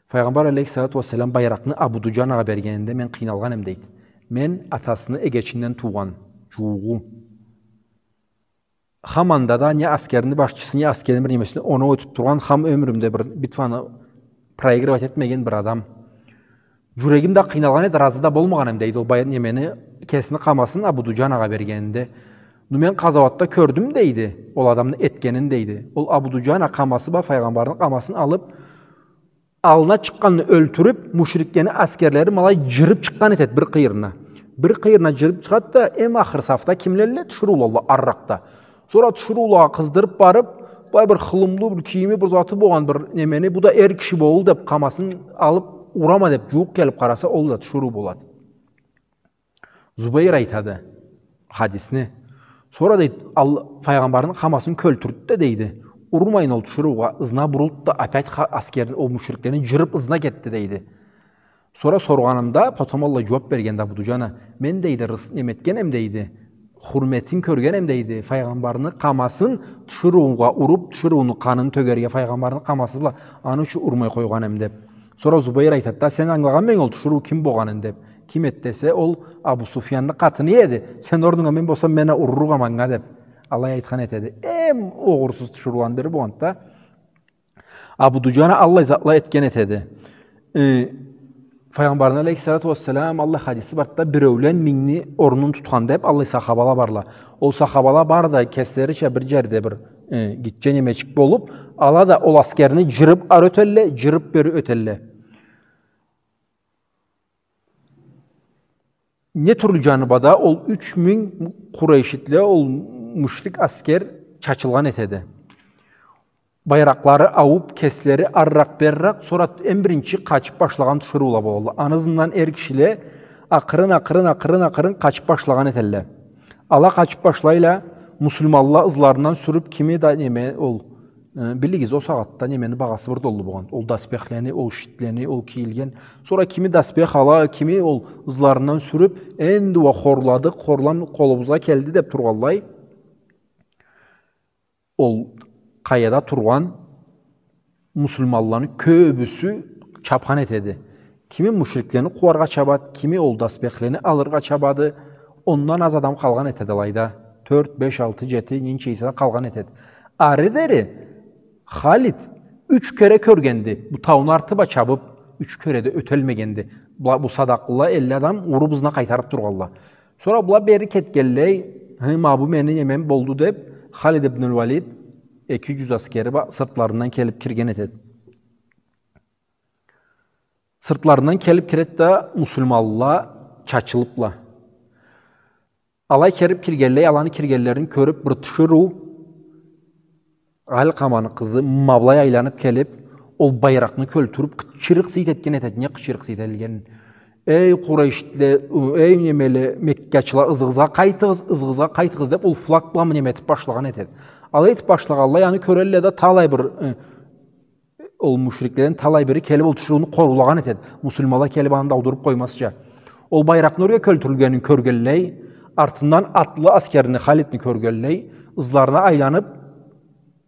Файгъамбар алейхиссалату уассалам байракъны Абу Дуджанагъа бергенинде мен къыйналгъан эм, дейди. Мен атасыны эгечинден туугъан, джууугъу. Хам анда да не аскерини башчысы, не аскерини бир немесин оноу этип тургъан, хам ёмюрюмде бир битваны проигрывать этмеген бир адам. Джюрегим да къыйналгъан эди, разы да болмагъан эм, дейди, ол бай-, немени, кесини къамасын Абу Дуджанагъа бергенинде. Ну, мен къазауатда кёрдюм, дейди, ол адамны этгенин, дейди. Ол Абу Дуджана къамасы бла файгъамбарны къамасын алып, аллына чыкъгъанны ёлтюрюп, мушриклени аскерлери ма алай джырып чыкъгъан этет бир къыйырына. Бир къыйырына джырып чыгъат да, эм ахыр сафда кимлелле? Тиширыулалла, арыракъда. Сора тиширыулагъа къыздырып барып, былай бир хылымлы, бир кийими, бир заты болгъан бир немени, бу да эр киши болду деп, къамасын алып, урама деп, джууукъ келип къараса, ол да тиширыу болады. Зубайр айтады хадисни. Сора, дейди, Алл-, файгъамбарны къамасын кёлтюртдю да, дейди, урмайын ол тиширыугъа, ызына бурулду да, опять ха-, аскер, ол мушриклени джырып ызына кетди, дейди. Сора соргъанымда, потом аллай джууап берген да Абу Дуджана, мен, дейди, рыс-, неметген эм, дейди, хурметин кёрген эм, дейди, файгъамбарны къамасын тиширыугъа уруп, тиширыуну къанын тёгерге файгъамбарны къамасы бла, аны ючюн урмай къойгъан эм, деп. Сора Зубайр айтат да, сен ангылагъанмы эдинг ол тиширыу ким болгъанын, деп. Ким эди десе, ол Абу Суфьянны къатыны эди. Сен орнунга мен болсам, мен а урурукъ эм анга, деп. Алай айтхан этеди. Эм огъурсуз тиширыуланы бири болгъанды да. Абу Дуджана аллай затла этген этеди. Э, Файгъамбарны алейхиссалату уассалам аллай хадиси барды да, биреулен мингни орнун тутхан деп, аллай сахабала барла. Ол сахабала бары да кеслерича бир джерде бир, э, гитче немечик болуп, ала да ол аскерни джырып ары ётелле, джырып бери ётелле. Не тюрлю джаны бла да ол юч минг къурейшитле, ол мушрик аскер чачылгъан этеди. Байракълары аууб, кеслери арыракъ-бериракъ, сора эм биринчи къачыб башлагъан тиширыула болалла. Аны ызындан эр кишиле акъырын, акъырын, акъырын, акъырын къачыб башлагъан этелле. Ала къачыб башлайла, муслиманла ызларындан сюрюб, кими да неме ол, э, билигиз, ол сагъатда немени багъасы бир да уллу болгъан. Ол доспехлени, ол щитлени, ол кийилген. Сора кими доспех ала, кими ол ызларындан сюрюб, энди уа хорладыкъ, хорлам къолубузгъа келди деб тургъанлай. Ол къаяда тургъан муслиманланы кёбюсю чабхан этеди. Кими мушриклени къууаргъа чабад, кими ол доспехлени алыргъа чабады. Ондан аз адам къалгъан этеди алайда. Тёрт, беш, алты, джети, ненча эсе да къалгъан этеди. Ары дери Халид юч кере кёргенди. Бу тауну арты бла чабыб, юч кере да ётелмегенди. Бу, бу садакълыла элли адам уруб ызына къайтарыб тургъанла. Сора была бери кетгенлей, хы, ма бу мени немем болду деб, Халид ибн аль-Валид эки джюз аскери бла сыртларындан келиб кирген этед. Сыртларындан келиб киред да, муслиманла чачылыбла. Алай келиб киргенлей, аланы киргенлерин кёрюб, бир тиширыу, Алкъаманы къызы ма былай айланыб келиб, ол байракъны кёлтюрюб, къычырыкъ-сыйыт этген этед. Не къычырыкъ-сыйыт этгенин? «Эй, къурайшитле, эй, немеле, меккачыла, ызыгъызгъа къайтыгъыз, ызыгъызгъа къайтыгъыз», — деб, ол флаг бла неметиб башлагъан этед. Алай этиб башлагъанлай, аны кёрелле да, талай бир, э, ол мушрикледен талай бири келиб, ол тиширыуну къорулагъан этед. Муслиманла келиб, аны да аудуруб къоймазча. Ол байракъны ёрге кёлтюрюлгенин кёргенлей, артындан атлы аскерини, Халидни кёргенлей, ызларына айланыб,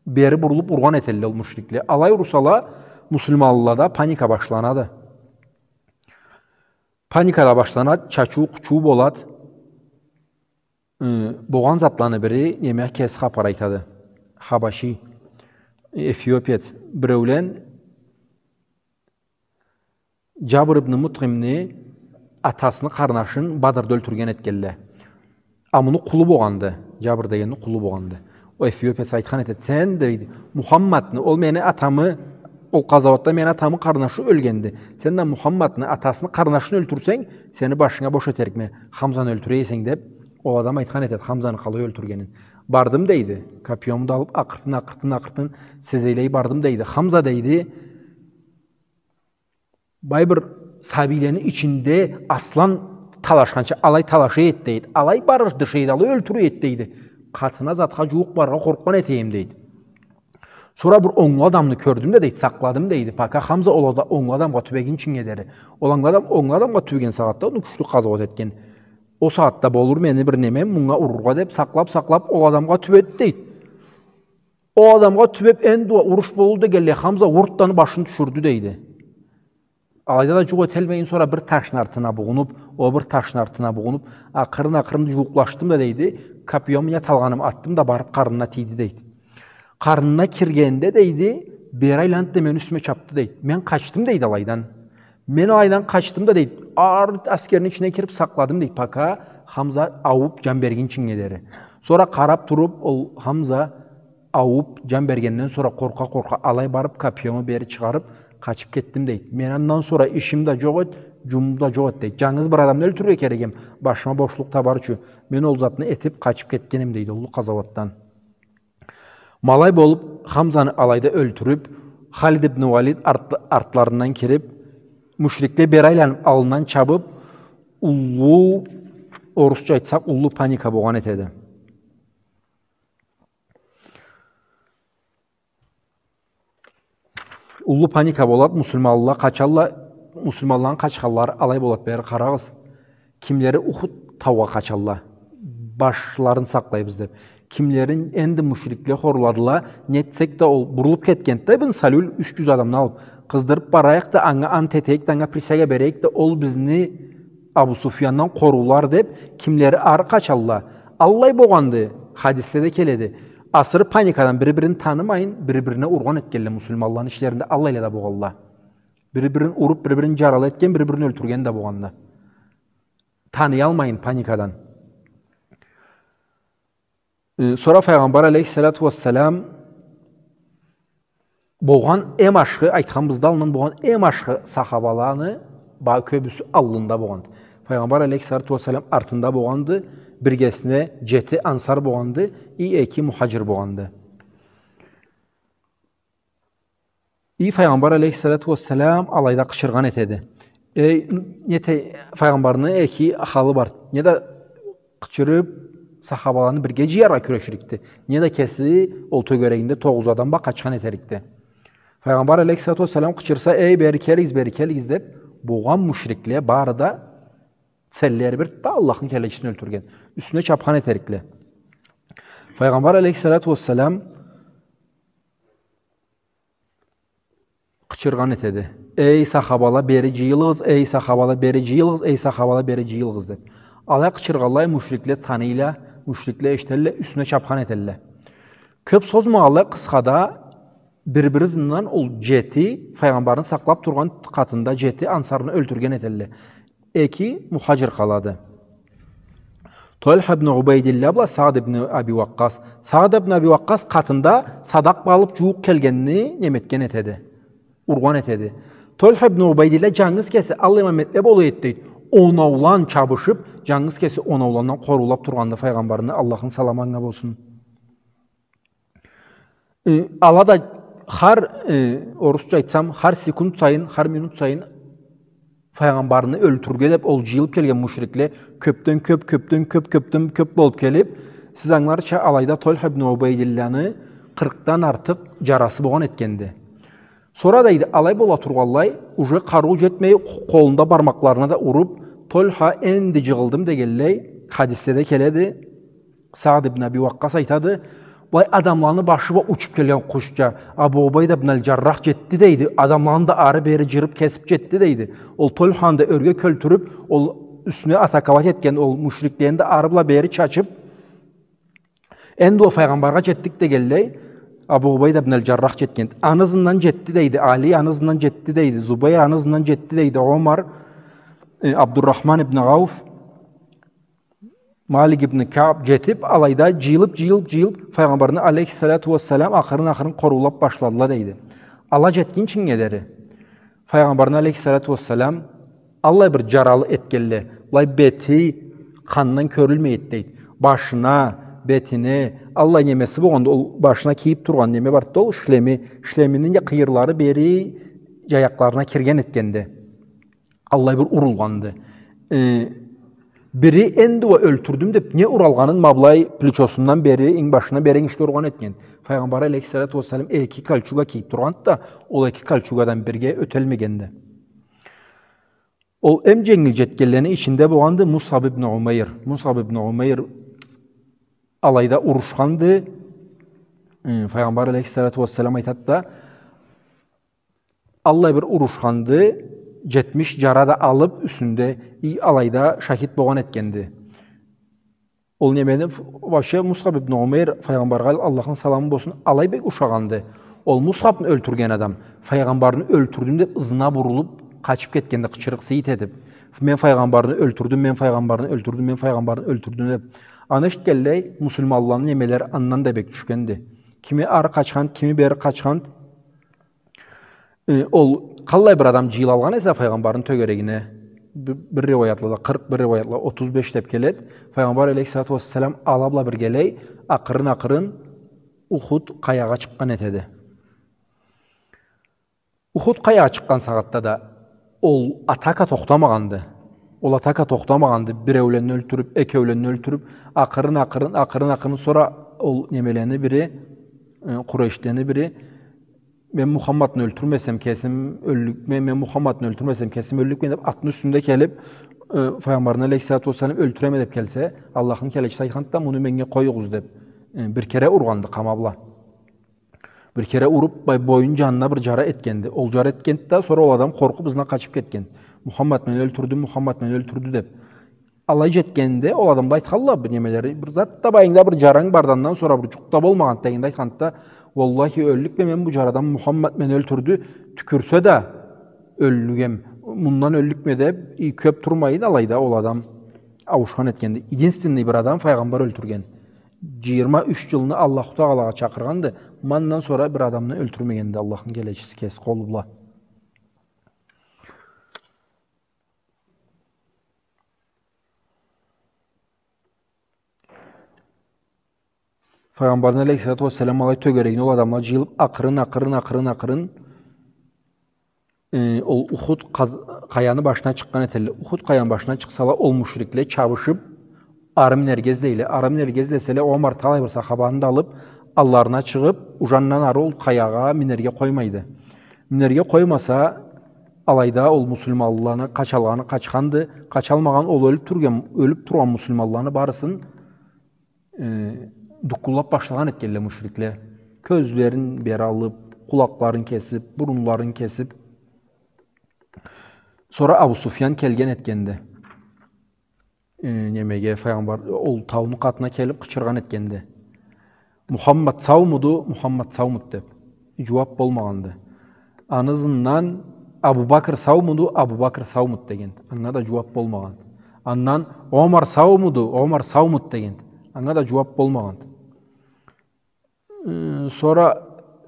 бери бурулуб ургъан этелле ол мушрикле. Алай урсала, муслиманлылада паника башланады. Паника да башланад, чачыу-къучуу болад. Э, богъан затланы бири, неме, кеси хапар айтады. Хабаши, эфиопец, биреулен Джабр ибн Мутъимни атасыны къарнашын Бадрда ёлтюрген этгелле. А муну къулу богъанды, Джабр дегенни къулу богъанды. Ол эфиопец айтхан этед: «Сен, — дейди, — Мухаммадны, ол мени атамы, ол къазауатда мени атамы къарнашы ёлгенди. Сен да Мухаммадны, атасыны къарнашын ёлтюрсенг, сени башынга бош этерикме, Хамзаны ёлтюре эсенг», — деб, ол адам айтхан этед Хамзаны къалай ёлтюргенин. «Бардым, — дейди, — копьёму да алыб, акъыртын, акъыртын, акъыртын сезейлей бардым, — дейди. — Хамза, — дейди, — бай бир сабийлени ичинде аслан талашханча алай талаша эд, — дейди. — Алай барыр дыш эди, алай ёлтюре эд, — дейди. — Къатына, затха джууукъ барыргъа къоркъгъан этеем, — дейди. — Сора бир онглу адамны кёрдюм да, — дейди, — сакъладым, — дейди, — пока Хамза ол ада-, онглу адамгъа тюбегинчинге дери. Ол онглу адам, онглу адамгъа тюбеген сагъатда, ол кючлю къазауат этген. Ол сагъатда болур мени бир немем, мунга урургъа деб, сакълаб, сакълаб, ол адамгъа тюбеди, — дейди. — Ол адамгъа тюбеб, энди уруш болду дегенлей, Хамза уртдан башын тюшюрдю, — дейди. — Алайда да джукъ этелмейин, сора бир ташны артына бугъунуб, ол бир ташны артына бугъунуб, акъырын-акъырын джууукълашдым да, — дейди, — копьёму не талгъаным атдым да, барыб къарнына тийди, — дейди. — Къарнына киргенде, — дейди, — бери айланды да, мени юсюме чабды, — дейди. — Мен къачдым, — дейди, — алайдан. Мен алайдан къачдым да, — дейди, — ар-, аскерни ичине кириб сакъладым, — дейди, — пока Хамза аууб, джан бергинчинге дери. Сора къараб туруб, ол Хамза аууб, джан бергенден сора къоркъа-къоркъа алай барыб, копьёму бери чыгъарыб, къачыб кетдим, — дейди. — Мен андан сора ишим да джокъ эд, джумум да джокъ эд, — дейди. — Джангыз бир адамны ёлтюрюрге керек эм, башыма бошлукъ табар ючюн. Мен ол затны этиб, къачыб кетгенем, — дейди, — уллу къазауатдан». Ма алай болуб, Хамзаны алайда ёлтюрюб, Халид ибн Валид арт-, артларындан кириб, мушрикле бери айланыб, аллындан чабыб, уллу, орусча айтсакъ, уллу паника богъан этеди. Уллу паника болад, муслиманла къачалла, муслиманланы къачханлары алай болад, бери къарагъыз. Кимлери Ухуд таугъа къачалла, башларын сакълайбыз деб. Кимлерин энди мушрикле хорладыла, нетсек да ол бурулуб кетгенди да, Ибн Салюль юч джюз адамны алыб, къыздырыб барайыкъ да, анга ант этейик да, анга присяга берейик да, ол бизни Абу Суфьяндан къоруулар деб, кимлери ары къачалла. Аллай богъанды, хадиследе келеди. Асыры паникадан бири-бирин танымайын, бири-бирине ургъан этгелле муслиманланы ичлеринде, аллайла да богъалла. Бири-бирин уруб, бири-бирин джаралы этген, бири-бирин ёлтюрген да богъанды. Таныялмайын паникадан. Э, сора Файгъамбар алейхиссалату уассалам богъан эм ашхы, айтханыбыздан аллын богъан эм ашхы сахабаланы ба-, кёбюсю аллында богъанды. Файгъамбар алейхиссалату уассалам артында богъанды, биргесине джети ансар богъанды, и эки мухаджир богъанды. И Файгъамбар алейхиссалату уассалам алайда къычыргъан этеди. Эй, не те-, Файгъамбарны эки халы бар. Не да къычырып, сахабаланы бирге джыяргъа кюреширикди, не да кеси ол тёгерегинде тогъуз адам бла къачхан этерикди. Файгъамбар алейхиссалату уассалам къычырса, «Эй, бери келигиз, бери келигиз», — деп, богъан мушрикле бары да целлери бир да Аллахны келечисин ёлтюрген, юсюне чапхан этерикле. Файгъамбар алейхиссалату уассалам къычыргъан этеди. «Эй, сахабала, бери джыйылыгъыз, эй, сахабала, бери джыйылыгъыз, эй, сахабала, бери джыйылыгъыз», — деп. Алай къычыргъанлай мушрикле таныйла, мушрикле эшителле, юсюне чапхан этелле. Кёп созмагъанлай, къысхада, бир-бири ызындан ол джети, Файгъамбарны сакълап тургъан къатында джети ансарны ёлтюрген этелле. Эки мухаджир къалады. Тольха ибн Убайдилла бла Саад ибн Аби Уаккъас. Саад ибн Аби Уаккъас къатында садакъ алып джууукъ келгенни неметген этеди. Ургъан этеди. Тольха ибн Убайдилла джангыз кеси аллай моментле бола эди, дейди. Онаулан чабышып, джангыз кеси онауландан къоруулап тургъанды Файгъамбарны, Аллахны саламы анга болсун. Э, ала да хар, э, орусча айтсам, хар секунд сайын, хар минут сайын Файгъамбарны ёлтюрюрге деп ол джыйылып келген мушрикле кёпден кёп, кёпден кёп, кёпден кёп болуп келип, сиз ангыларча, алайда Тольха ибн Убайдилланы къыркъдан артыкъ джарасы богъан этгенди. Сора, дейди, алай бола тургъанлай, уже къарыу джетмей, къ-, къолунда бармакъларына да уруп, Тольха, энди джыгъылдым дегенлей, хадиследе келеди, Саад ибн Аби Уаккъас айтады, былай адамланы башы бла учуп келген къушча, Абу Убайда ибн аль-Джаррах джетди, дейди, адамланы да ары-бери джырып кесип джетди, дейди. Ол Тольханы да ёрге кёлтюрюп, ол юсюне атаковать этген, ол мушриклени да ары бла бери чачып, энди ол Файгъамбаргъа джетдик дегенлей, Абу Убайда ибн аль-Джаррах джетген. Аны ызындан джетди, дейди, Али, аны ызындан джетди, дейди, Зубайр, аны ызындан джетди, дейди, Омар, э, Абдуррахман ибн Ауф, Малик ибн Кааб джетип, алайда джыйылып, джыйылып, джыйылып, Файгъамбарны алейхиссалату уассалам акъырын-акъырын къоруулап башладыла, дейди. Ала джетгинчинге дери Файгъамбарны алейхиссалату уассалам аллай бир джаралы этгенле, былай бети къандан кёрюлмей эди, дейди. Башына, бетине, аллай немеси болгъанды, ол башына кийип тургъан неме барды да, ол шлеми, шлемини къыйырлары бери джаякъларына кирген этгенди. Аллай бир урулгъанды. Э, бири энди уа ёлтюрдюм деп, не уралгъанын ма былай плечосундан бери, инг башына бери ишле ургъан этген. Файгъамбар алейхиссалату уассалам эки кольчуга кийип тургъанды да, ол эки кольчугадан бирге ётелмегенди. Ол эм дженгил джетгенлени ичинде болгъанды Мусаб ибн Умейр. Мусаб ибн Умейр алайда урушханды. Э, Файгъамбар алейхиссалату уассалам айтады да, аллай бир урушханды, джетмиш джара да алып юсюнде, и алайда шахид болгъан этгенди. Ол немени, ф-, вообще Мусаб ибн Умейр Файгъамбаргъа, Аллахны саламы болсун, алай бек ушагъанды. Ол Мусабны ёлтюрген адам, Файгъамбарны ёлтюрдюм деп, ызына бурулуп, къачып кетгенди, къычырыкъ-сыйыт этип. Мен Файгъамбарны ёлтюрдюм, мен Файгъамбарны ёлтюрдюм, мен Файгъамбарны ёлтюрдюм деп. Аны эшитгенлей, муслиманланы немелери андан да бек тюшгенди. Кими ары къачхан, кими бери къачхан. Э, ол къаллай бир адам джыйылалгъан эсе Файгъамбарны тёгерегине, бир, бир риуаятлада къыркъ, бир риуаятлада отуз беш деп келеди. Файгъамбар алейхиссалату уассалам ала бла биргелей акъырын-акъырын Ухуд къаягъа чыкъгъан этеди. Ухуд къаягъа чыкъгъан сагъатда да ол атака тохтамагъанды. Ол атака тохтамагъанды. Биреуленни ёлтюрюп, экеуленни ёлтюрюп, акъырын, акъырын, акъырын, акъырын, сора ол немелени бири, э, къурейшлени бири, «Мен Мухаммадны ёлтюрмесем, кесим ёллюкме, мен Мухаммадны ёлтюрмесем, кесим ёллюкме», — деп, атны юсюнде келип, э, Файгъамбарны алейхиссалату уассалам ёлтюреме деп келсе, Аллахны келечиси айтханды да, муну меннге къоюгъуз деп, э, бир кере ургъанды къама бла. Бир кере уруп, бай-, боюн джанына бир джара этгенди. Ол джара этгенди да, сора ол адам къоркъуп, ызына къачып кетген. «Мухаммад мени ёлтюрдю, Мухаммад мени ёлтюрдю», — деп. Алай джетгенде, ол адамгъа айтханла бир немелери, бир зат да, байынгда бир джаранг барды, андан сора бир джукъ да болмагъанды дегенде, айтханды да, «Уаллахи, ёллюкме мен бу джарадан, Мухаммад мени ёлтюрдю, тюкюрсе да ёллюгем, мындан ёллюкме», — деп, и кёп турмайын алайда ол адам ауушхан этгенди. Единственный бир адам Файгъамбар ёлтюрген. Джыйырма юч джылны Аллаху Тагъалагъа чакъыргъанды, ма андан сора бир адамны ёлтюрмегенди Аллахны келечиси кеси къолу бла. Файгъамбарны алейхиссалату уассалам алай тёгерегине ол адамла джыйылып, акъырын, акъырын, акъырын, акъырын Э, ол Ухуд къаз-, къаяны башына чыкъгъан этелле. Ухуд къаяны башына чыкъсала, ол мушрикле чабышып, ары минерге излейле. Ары минерге излеселе, Омар талай бир сахабаны да алып, алларына чыгъып, ужандан ары ол къаягъа минерге къоймайды. Минерге къоймаса, алайда ол муслиманлыланы къачалгъаны къачханды, къачалмагъан ол ёлюп тургъан, ёлюп тургъан муслиманланы барысын э, дуккуллап башлагъан этгенле мушрикле. Кёзлерин бери алып, къулакъларын кесип, бурунларын кесип. Сора Абу Суфьян келген этгенди. Э, немеге, файгъамбар, ол тауну къатына келип къычыргъан этгенди. «Мухаммад саумуду, Мухаммад саумуд?» деп. Жууап болмагъанды. Аны ызындан «Абу Бакр саумуду, Абу Бакр саумуд?» деген. Анга да жууап болмагъан. Андан «Омар саумуду, Омар саумуд?» деген. Анга да жууап болмагъан. Э, сора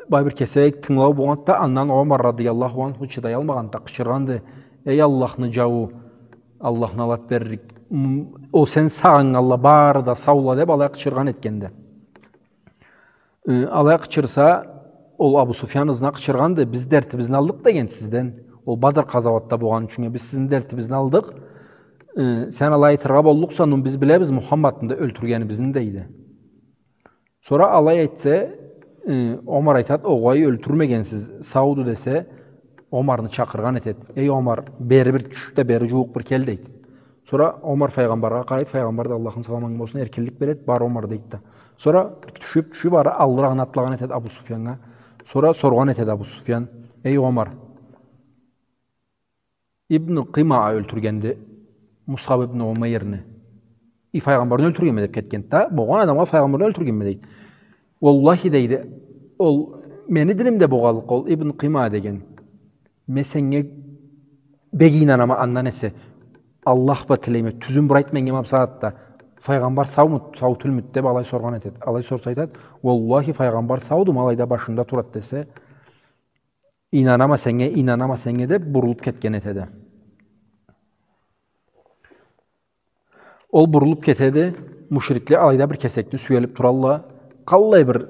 бай бир кесек тынгылау болгъанды да, андан Омар радыяллаху анху чыдаялмагъанды да, къычыргъанды: «Эй Аллахны жауу, Аллах налат берлик, м-, ол сен сагъыннганла бары да саула», деп алай къычыргъан этгенди. Э, алай къычырса, ол Абу Суфьян ызына къычыргъанды: «Биз дертибизни алдыкъ деген сизден. Ол Бадр къазауатда болгъан ючюн биз сизни дертибизни алдыкъ. Э, сен алай айтыргъа боллукъса, ну, биз билебиз Мухаммадны да ёлтюргенибизни», дейди. Сора алай айтса, э, Омар айтат: «Огъай, ёлтюрмегенсиз, сауду», десе, Омарны чакъыргъан этет: «Эй, Омар, бери бир тюш да, бери жууукъ бир кел», дейт. Сора Омар файгъамбаргъа къарайт, файгъамбар да, Аллахны саламы анга болсун, эркинлик берет, бар, Омар, дейт да. Сора бир тюшюп, тюшюп, ары аллырагъына атлагъан этет Абу Суфьяннга. Сора соргъан этет Абу Суфьян: «Эй, Омар, Ибн Къимаа ёлтюргенди Мусаб ибн Умейрни. И файгъамбарны ёлтюргенме деп кетгенди да, болгъан адамгъа файгъамбарны ёлтюргенме», дейт. «Уаллахи», дейди, «ол мени динимде болгъанлыкъгъа, ол Ибн Къимаа деген. Мен сеннге бек ийнанама, андан эсе, Аллах бла тилейме, тюзюн бир айт меннге ма бусагъатда, файгъамбар саумуд, сау тюлмюд?» деп алай соргъан этет. Алай сорса айтат: «Уаллахи, файгъамбар сауду, ма алайда башында турат», десе, «Ийнанама сеннге, ийнанама сеннге», деп бурулуп кетген этеди. Ол бурулуп кетеди, мушрикле алайда бир кесекни сюелип туралла. Къаллай бир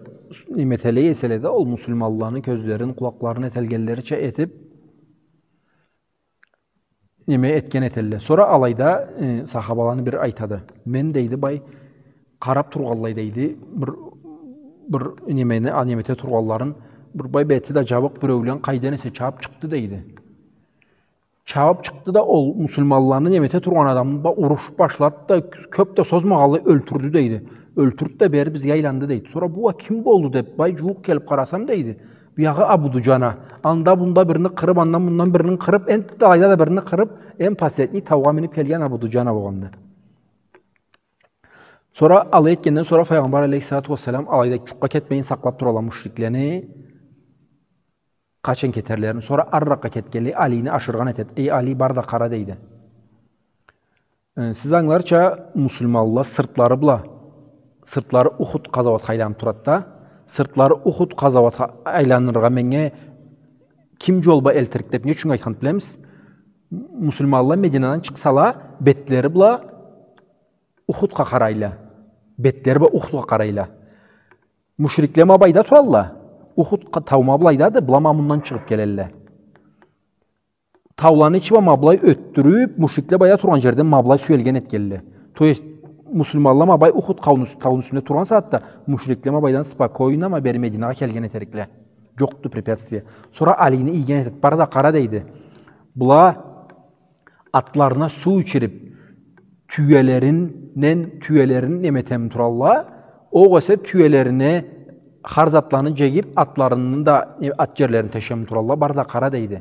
неме этелле эселе да, ол муслиманланы кёзлерин, къулакъларын этелгенлерича этип, неме этген этелле. Сора алайда, э, сахабаланы бири айтады: «Мен, — дейди, — бай, къарап тургъанлай, — дейди, — бир, бир немени, а, неме эте тургъанларын, бир бай бети да жабыкъ биреулен къайдан эсе чабып чыкъды, — дейди. — Чабып чыкъды да, ол муслиманланы неме эте тургъан адамны ба-, урушуп башлады да, кёп да созмагъанлай ёлтюрдю, — дейди. — Ёлтюрдю да, бери бизге айланды», дейди. Сора: «Бу а ким болду?» деп, бай жууукъ келип къарасам, дейди, биягъы Абу Дуджана, анда-мында бирини къырып, андан-мындан бирини къырып, энтда алайда да бирини къырып, эм последний таугъа минип келген Абу Дуджана болгъанды. Сора алай этгенден сора файгъамбар алейхиссалату уассалам алайда жукъгъа кетмейин сакълап туралла мушриклени, къачан кетерлерин. Сора арыракъгъа кетгенлей Алини ашыргъан этет. «Эй, Али, бар да къара», дейди. Э, сиз ангыларча, муслиманла сыртлары бла, сыртлары Ухуд къазауатха айланып турат да, сыртлары Ухуд къазауатха айланыргъа меннге ким жол бла элтирик деп, не ючюн айтхан билемисиз? Муслиманла Мединадан чыкъсала, бетлери бла Ухудха къарайла. Бетлери бла Ухудха къарайла. Мушрикле ма былайда туралла. Ухуд къа-, тау ма былайдады, была ма мындан чыгъып келелле. Тауланы ичи бла ма былай ётдюрюп, мушрикле былайда тургъан жерден ма былай сюелген этгелле. То есть, муслиманла ма былай Ухуд къауну-, тауну юсюнде тургъан сагъатда, мушрикле ма былайдан спокойно ма бери Мединагъа келген этерикле. Жокъду препятствие. Сора Алини ийген этет, бар да къара, дейди. Была атларына суу ичирип, тюелеринден, тюелерин неме этеми туралла, огъесе тюелерине хар затланы жегип, атларыны да, э, ат жерлерин тешеми туралла, бар да къара, дейди.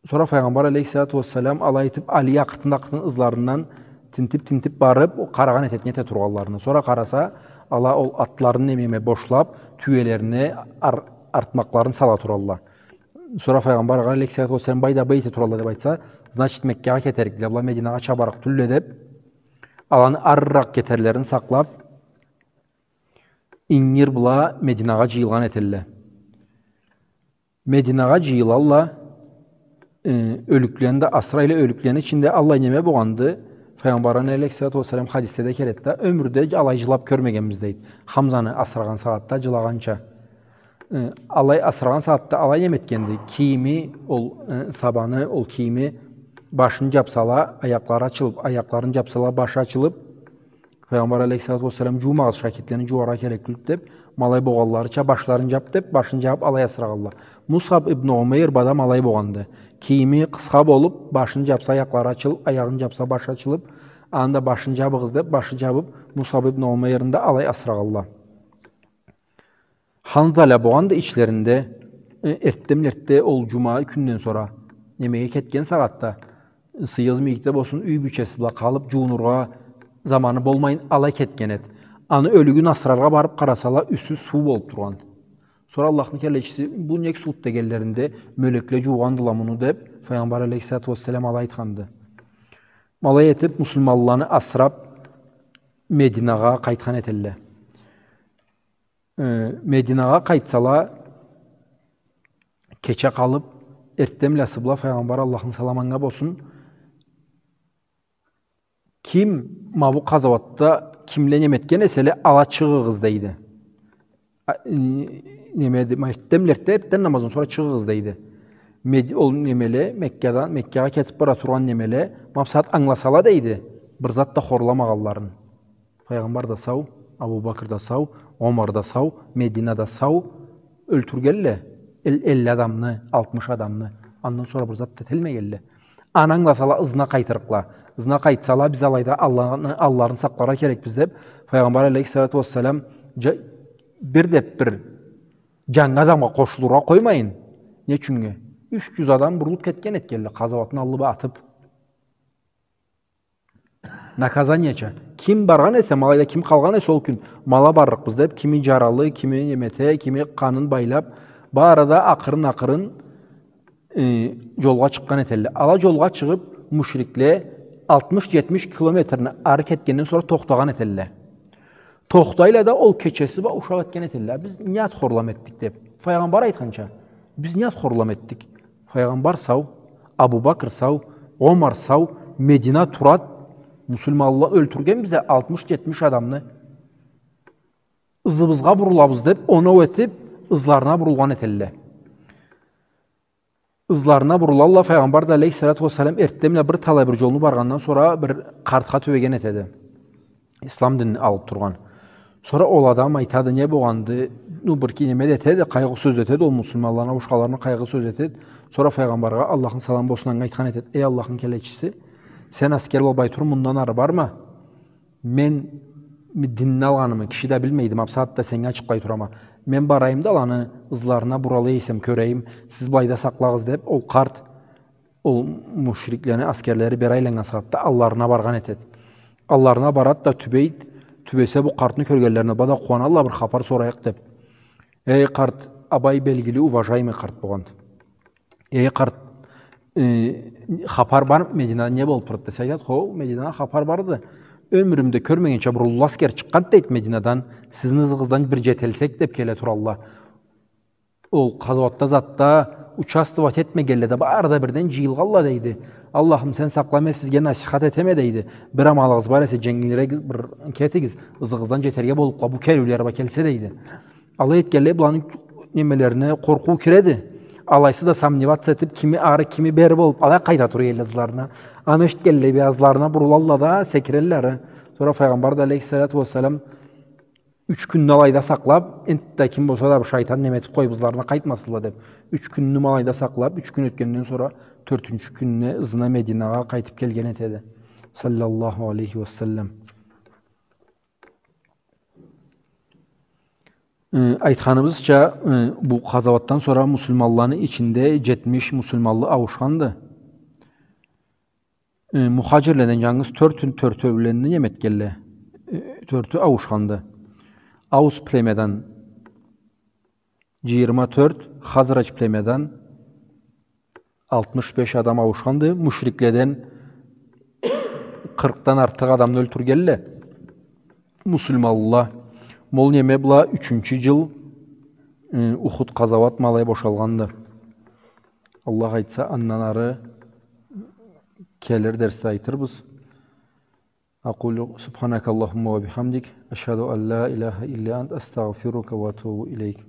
Сора Файгъамбар алейхиссалату уассалам алай этип, Али акъыртын-акъыртын ызларындан тинтип-тинтип барып, къарагъан этет, не эте тургъанларына. Сора къараса, ала ол атларын неме бошлап, тюелерине ар-, артмакъларын сала туралла. Сора Файгъамбар алейхиссалату уассалам, былайда былай эте туралла деп айтса, значит, Меккагъа кетерикле, была Мединагъа чабарыкъ тюлле деп, аланы арыракъ кетерлерин сакълап, ингир была Мединагъа жыйылгъан этелле. Мединагъа жыйылалла, э, ёлюклени да асырайла, ёлюклени ичинде аллай неме болгъанды. Файгъамбар алейхиссалату уассалам хадисде да келеди да, «Ёмюрде алай жылап кёрмегенбиз», дейди. Хамзаны асырагъан сагъатда жылагъанча. Э, алай асырагъан сагъатда алай неме этгенди. Кийими, ол, э, сабаны, ол кийими башын джапсала, аякълары ачылыб, аякъларын джапсала, башы ачылыб, Файгъамбар алейхиссалату уассалам, джуумагъыз, шахидлени джууаргъа кереклик деб, ма алай богъанларыча башларын джаб деб, башын джабыб алай асырагъанла. Мусаб ибн Умейр бла да ма алай богъанды. Кийими къысха болуб, башын джабса, аякълары ачылыб, аягъын джабса, башы ачылыб, анда башын джабыгъыз деб, башы джабыб, Мусаб ибн Умейрни да алай асырагъанла. Ханзала богъанды ичлеринде, э, эртденбла эртде ол джума кюнден сора немеге кетген сагъатда, сыйыгъыз мийикде болсун, юй бийчеси бла къалыб, джуунургъа заманы болмайын, алай кетген эд. Аны ёлюгюн асыраргъа барыб къарасала, юсю суу болуб тургъан. Сора Аллахны келечиси, бу нек сууду дегенлеринде, мёлекле джуугъандыла муну деб, Файгъамбар алейхиссалату уассалам алай айтханды. Ма алай этиб, муслиманланы асыраб, Мединагъа къайтхан этелле. Э, Мединагъа къайтсала, кече къалыб, эртденбласы бла Файгъамбар, Аллахны саламы анга болсун, ким ма бу къазауатда кимле неме этген эселе, ала чыгъыгъыз дейди. А, н-, немеди, ма эртденбла эртде, эртден намаздан сора чыгъыгъыз дейди. Мед-, ол немеле Меккадан, Меккагъа кетиб бара тургъан немеле, ма бусагъат англасала дейди, бир зат да хорламагъанларын. Файгъамбар да сау, Абу Бакр да сау, Омар да сау, Медина да сау, ёлтюргелле эл-, элли адамны, алтмыш адамны, андан сора бир зат да этелмегелле. Аны англасала, ызына къайтырыкъла. Ызына къайтсала, биз алайда Алланы, алларын сакъларгъа керекбиз деб, Файгъамбар алейхиссалату уассалам джа-, бир деб бир джангы адамгъа къошулургъа къоймайын. Не ючюннге? Юч джюз адам бурулуб кетген этгелле, къазауатны аллы бла атыб. Наказанияча. Ким баргъан эсе, ма алайда ким къалгъан эсе ол кюн, ма ала барлыкъбыз деб, кими джаралы, кими неме эте, кими къанын байлаб, бары да акъырын-акъырын, э, джолгъа чыкъгъан этелле. Ала джолгъа чыгъыб, мушрикле алтмыш-джетмиш километрни ары кетгенден сора тохтагъан этелле. Тохтайла да ол кечеси бла ушакъ этген этелле. Биз не зат хорлам этдик деб. Файгъамбар айтханча, биз не зат хорлам этдик. Файгъамбар сау, Абу Бакр сау, Омар сау, Медина турад, муслиманла ёлтюрген бизге алтмыш-джетмиш адамны. Ызыбызгъа бурулабыз деб, оноу этиб, ызларына бурулгъан этелле. Ызларына бурулалла, Файгъамбар да алейхиссалату уассалам эртденбла бир талай бир джолну баргъандан сора бир къартха тюбеген этеди. Ислам динни алыб тургъан. Сора ол адам айтады, не болгъанды, ну, бир ки-, неме да этеди, къайгъы сёз да этеди, ол муслиманланы ауушханларына къайгъы сёз этеди. Сора Файгъамбаргъа, Аллахны саламы болсун анга, айтхан этеди: «Эй Аллахны келечиси, сен аскер болуб бла тур, мындан ары барма. Мен, м-, динни алгъанымы киши да билмейди, ма бусагъатда сеннге ачыкълай турама. Мен барайым да аланы ызларына бурала эсем кёрейим, сиз былайда сакълагъыз», — деб, ол къарт, ол мушриклени аскерлери бери айланнган сагъатда алларына баргъан этеди. Алларына барад да тюбейд, тюбесе, бу къартны кёргенлерине бла да къууаналла, бир хапар сорайыкъ деб. Эй къарт, а былай белгили, уважаемый къарт болгъанды. Эй къарт, э, хапар бар, Мединада не болуб турад десе, айтад: «Хо, Мединада хапар барды. Ёмюрюмде кёрмегенча бир уллу аскер чыкъгъанды, — дейд, — Мединадан, сизни ызыгъыздан бир джетелсек деб келе туралла. Ол къазауатда, затда участвовать этмегенле да бары да бирден джыйылгъалла, — дейди. — Аллахым, сен сакъла, мен сизге насихат этеме, — дейди. — Бир амалыгъыз бар эсе, дженгилирек бир кетигиз, ызыгъыздан джетерге боллукъла, бу келиуле бла келсе», — дейди. Алай этгенлей, буланы немелерине къоркъуу киреди. Алайсыз да сомневаться этиб, кими ары, кими бери болуб, алай къайта тура элле ызларына. Аны эшитгенлей, бир ызларына бурулалла да, секирелле ары. Сора Файгъамбар да, алейхиссалату уассалам, юч кюнню алайда сакълаб, энтда ким болса да бир шайтан неме этиб къоюб, ызларына къайтмасынла деб, юч кюнню ма алайда сакълаб, юч кюн ётгенден сора, тёртюнчю кюнню ызына Мединагъа къайтыб келген этеди. Саллаллаху алейхи уа саллам. Э, айтханыбызча, э, бу къазауатдан сора муслиманланы ичинде джетмиш муслиманлы ауушханды. Э, мухаджирледен джангыз тёртю-, тёртеуленни неме этгенле, э, тёртю ауушханды. Аус племядан джыйырма тёрт, Хазрадж племядан алтмыш беш адам ауушханды, мушрикледен къыркъдан артыкъ адамны ёлтюргенле муслиманлыла. Ма ол неме бла ючюнчю джыл, э, Ухуд къазауат ма алай бошалгъанды. Аллах айтса, андан ары келир дерсде айтырбыз. أقول سبحانك اللهم وبحمدك، أشهد أن لا إله إلا أنت، أستغفرك وأتوب إليك.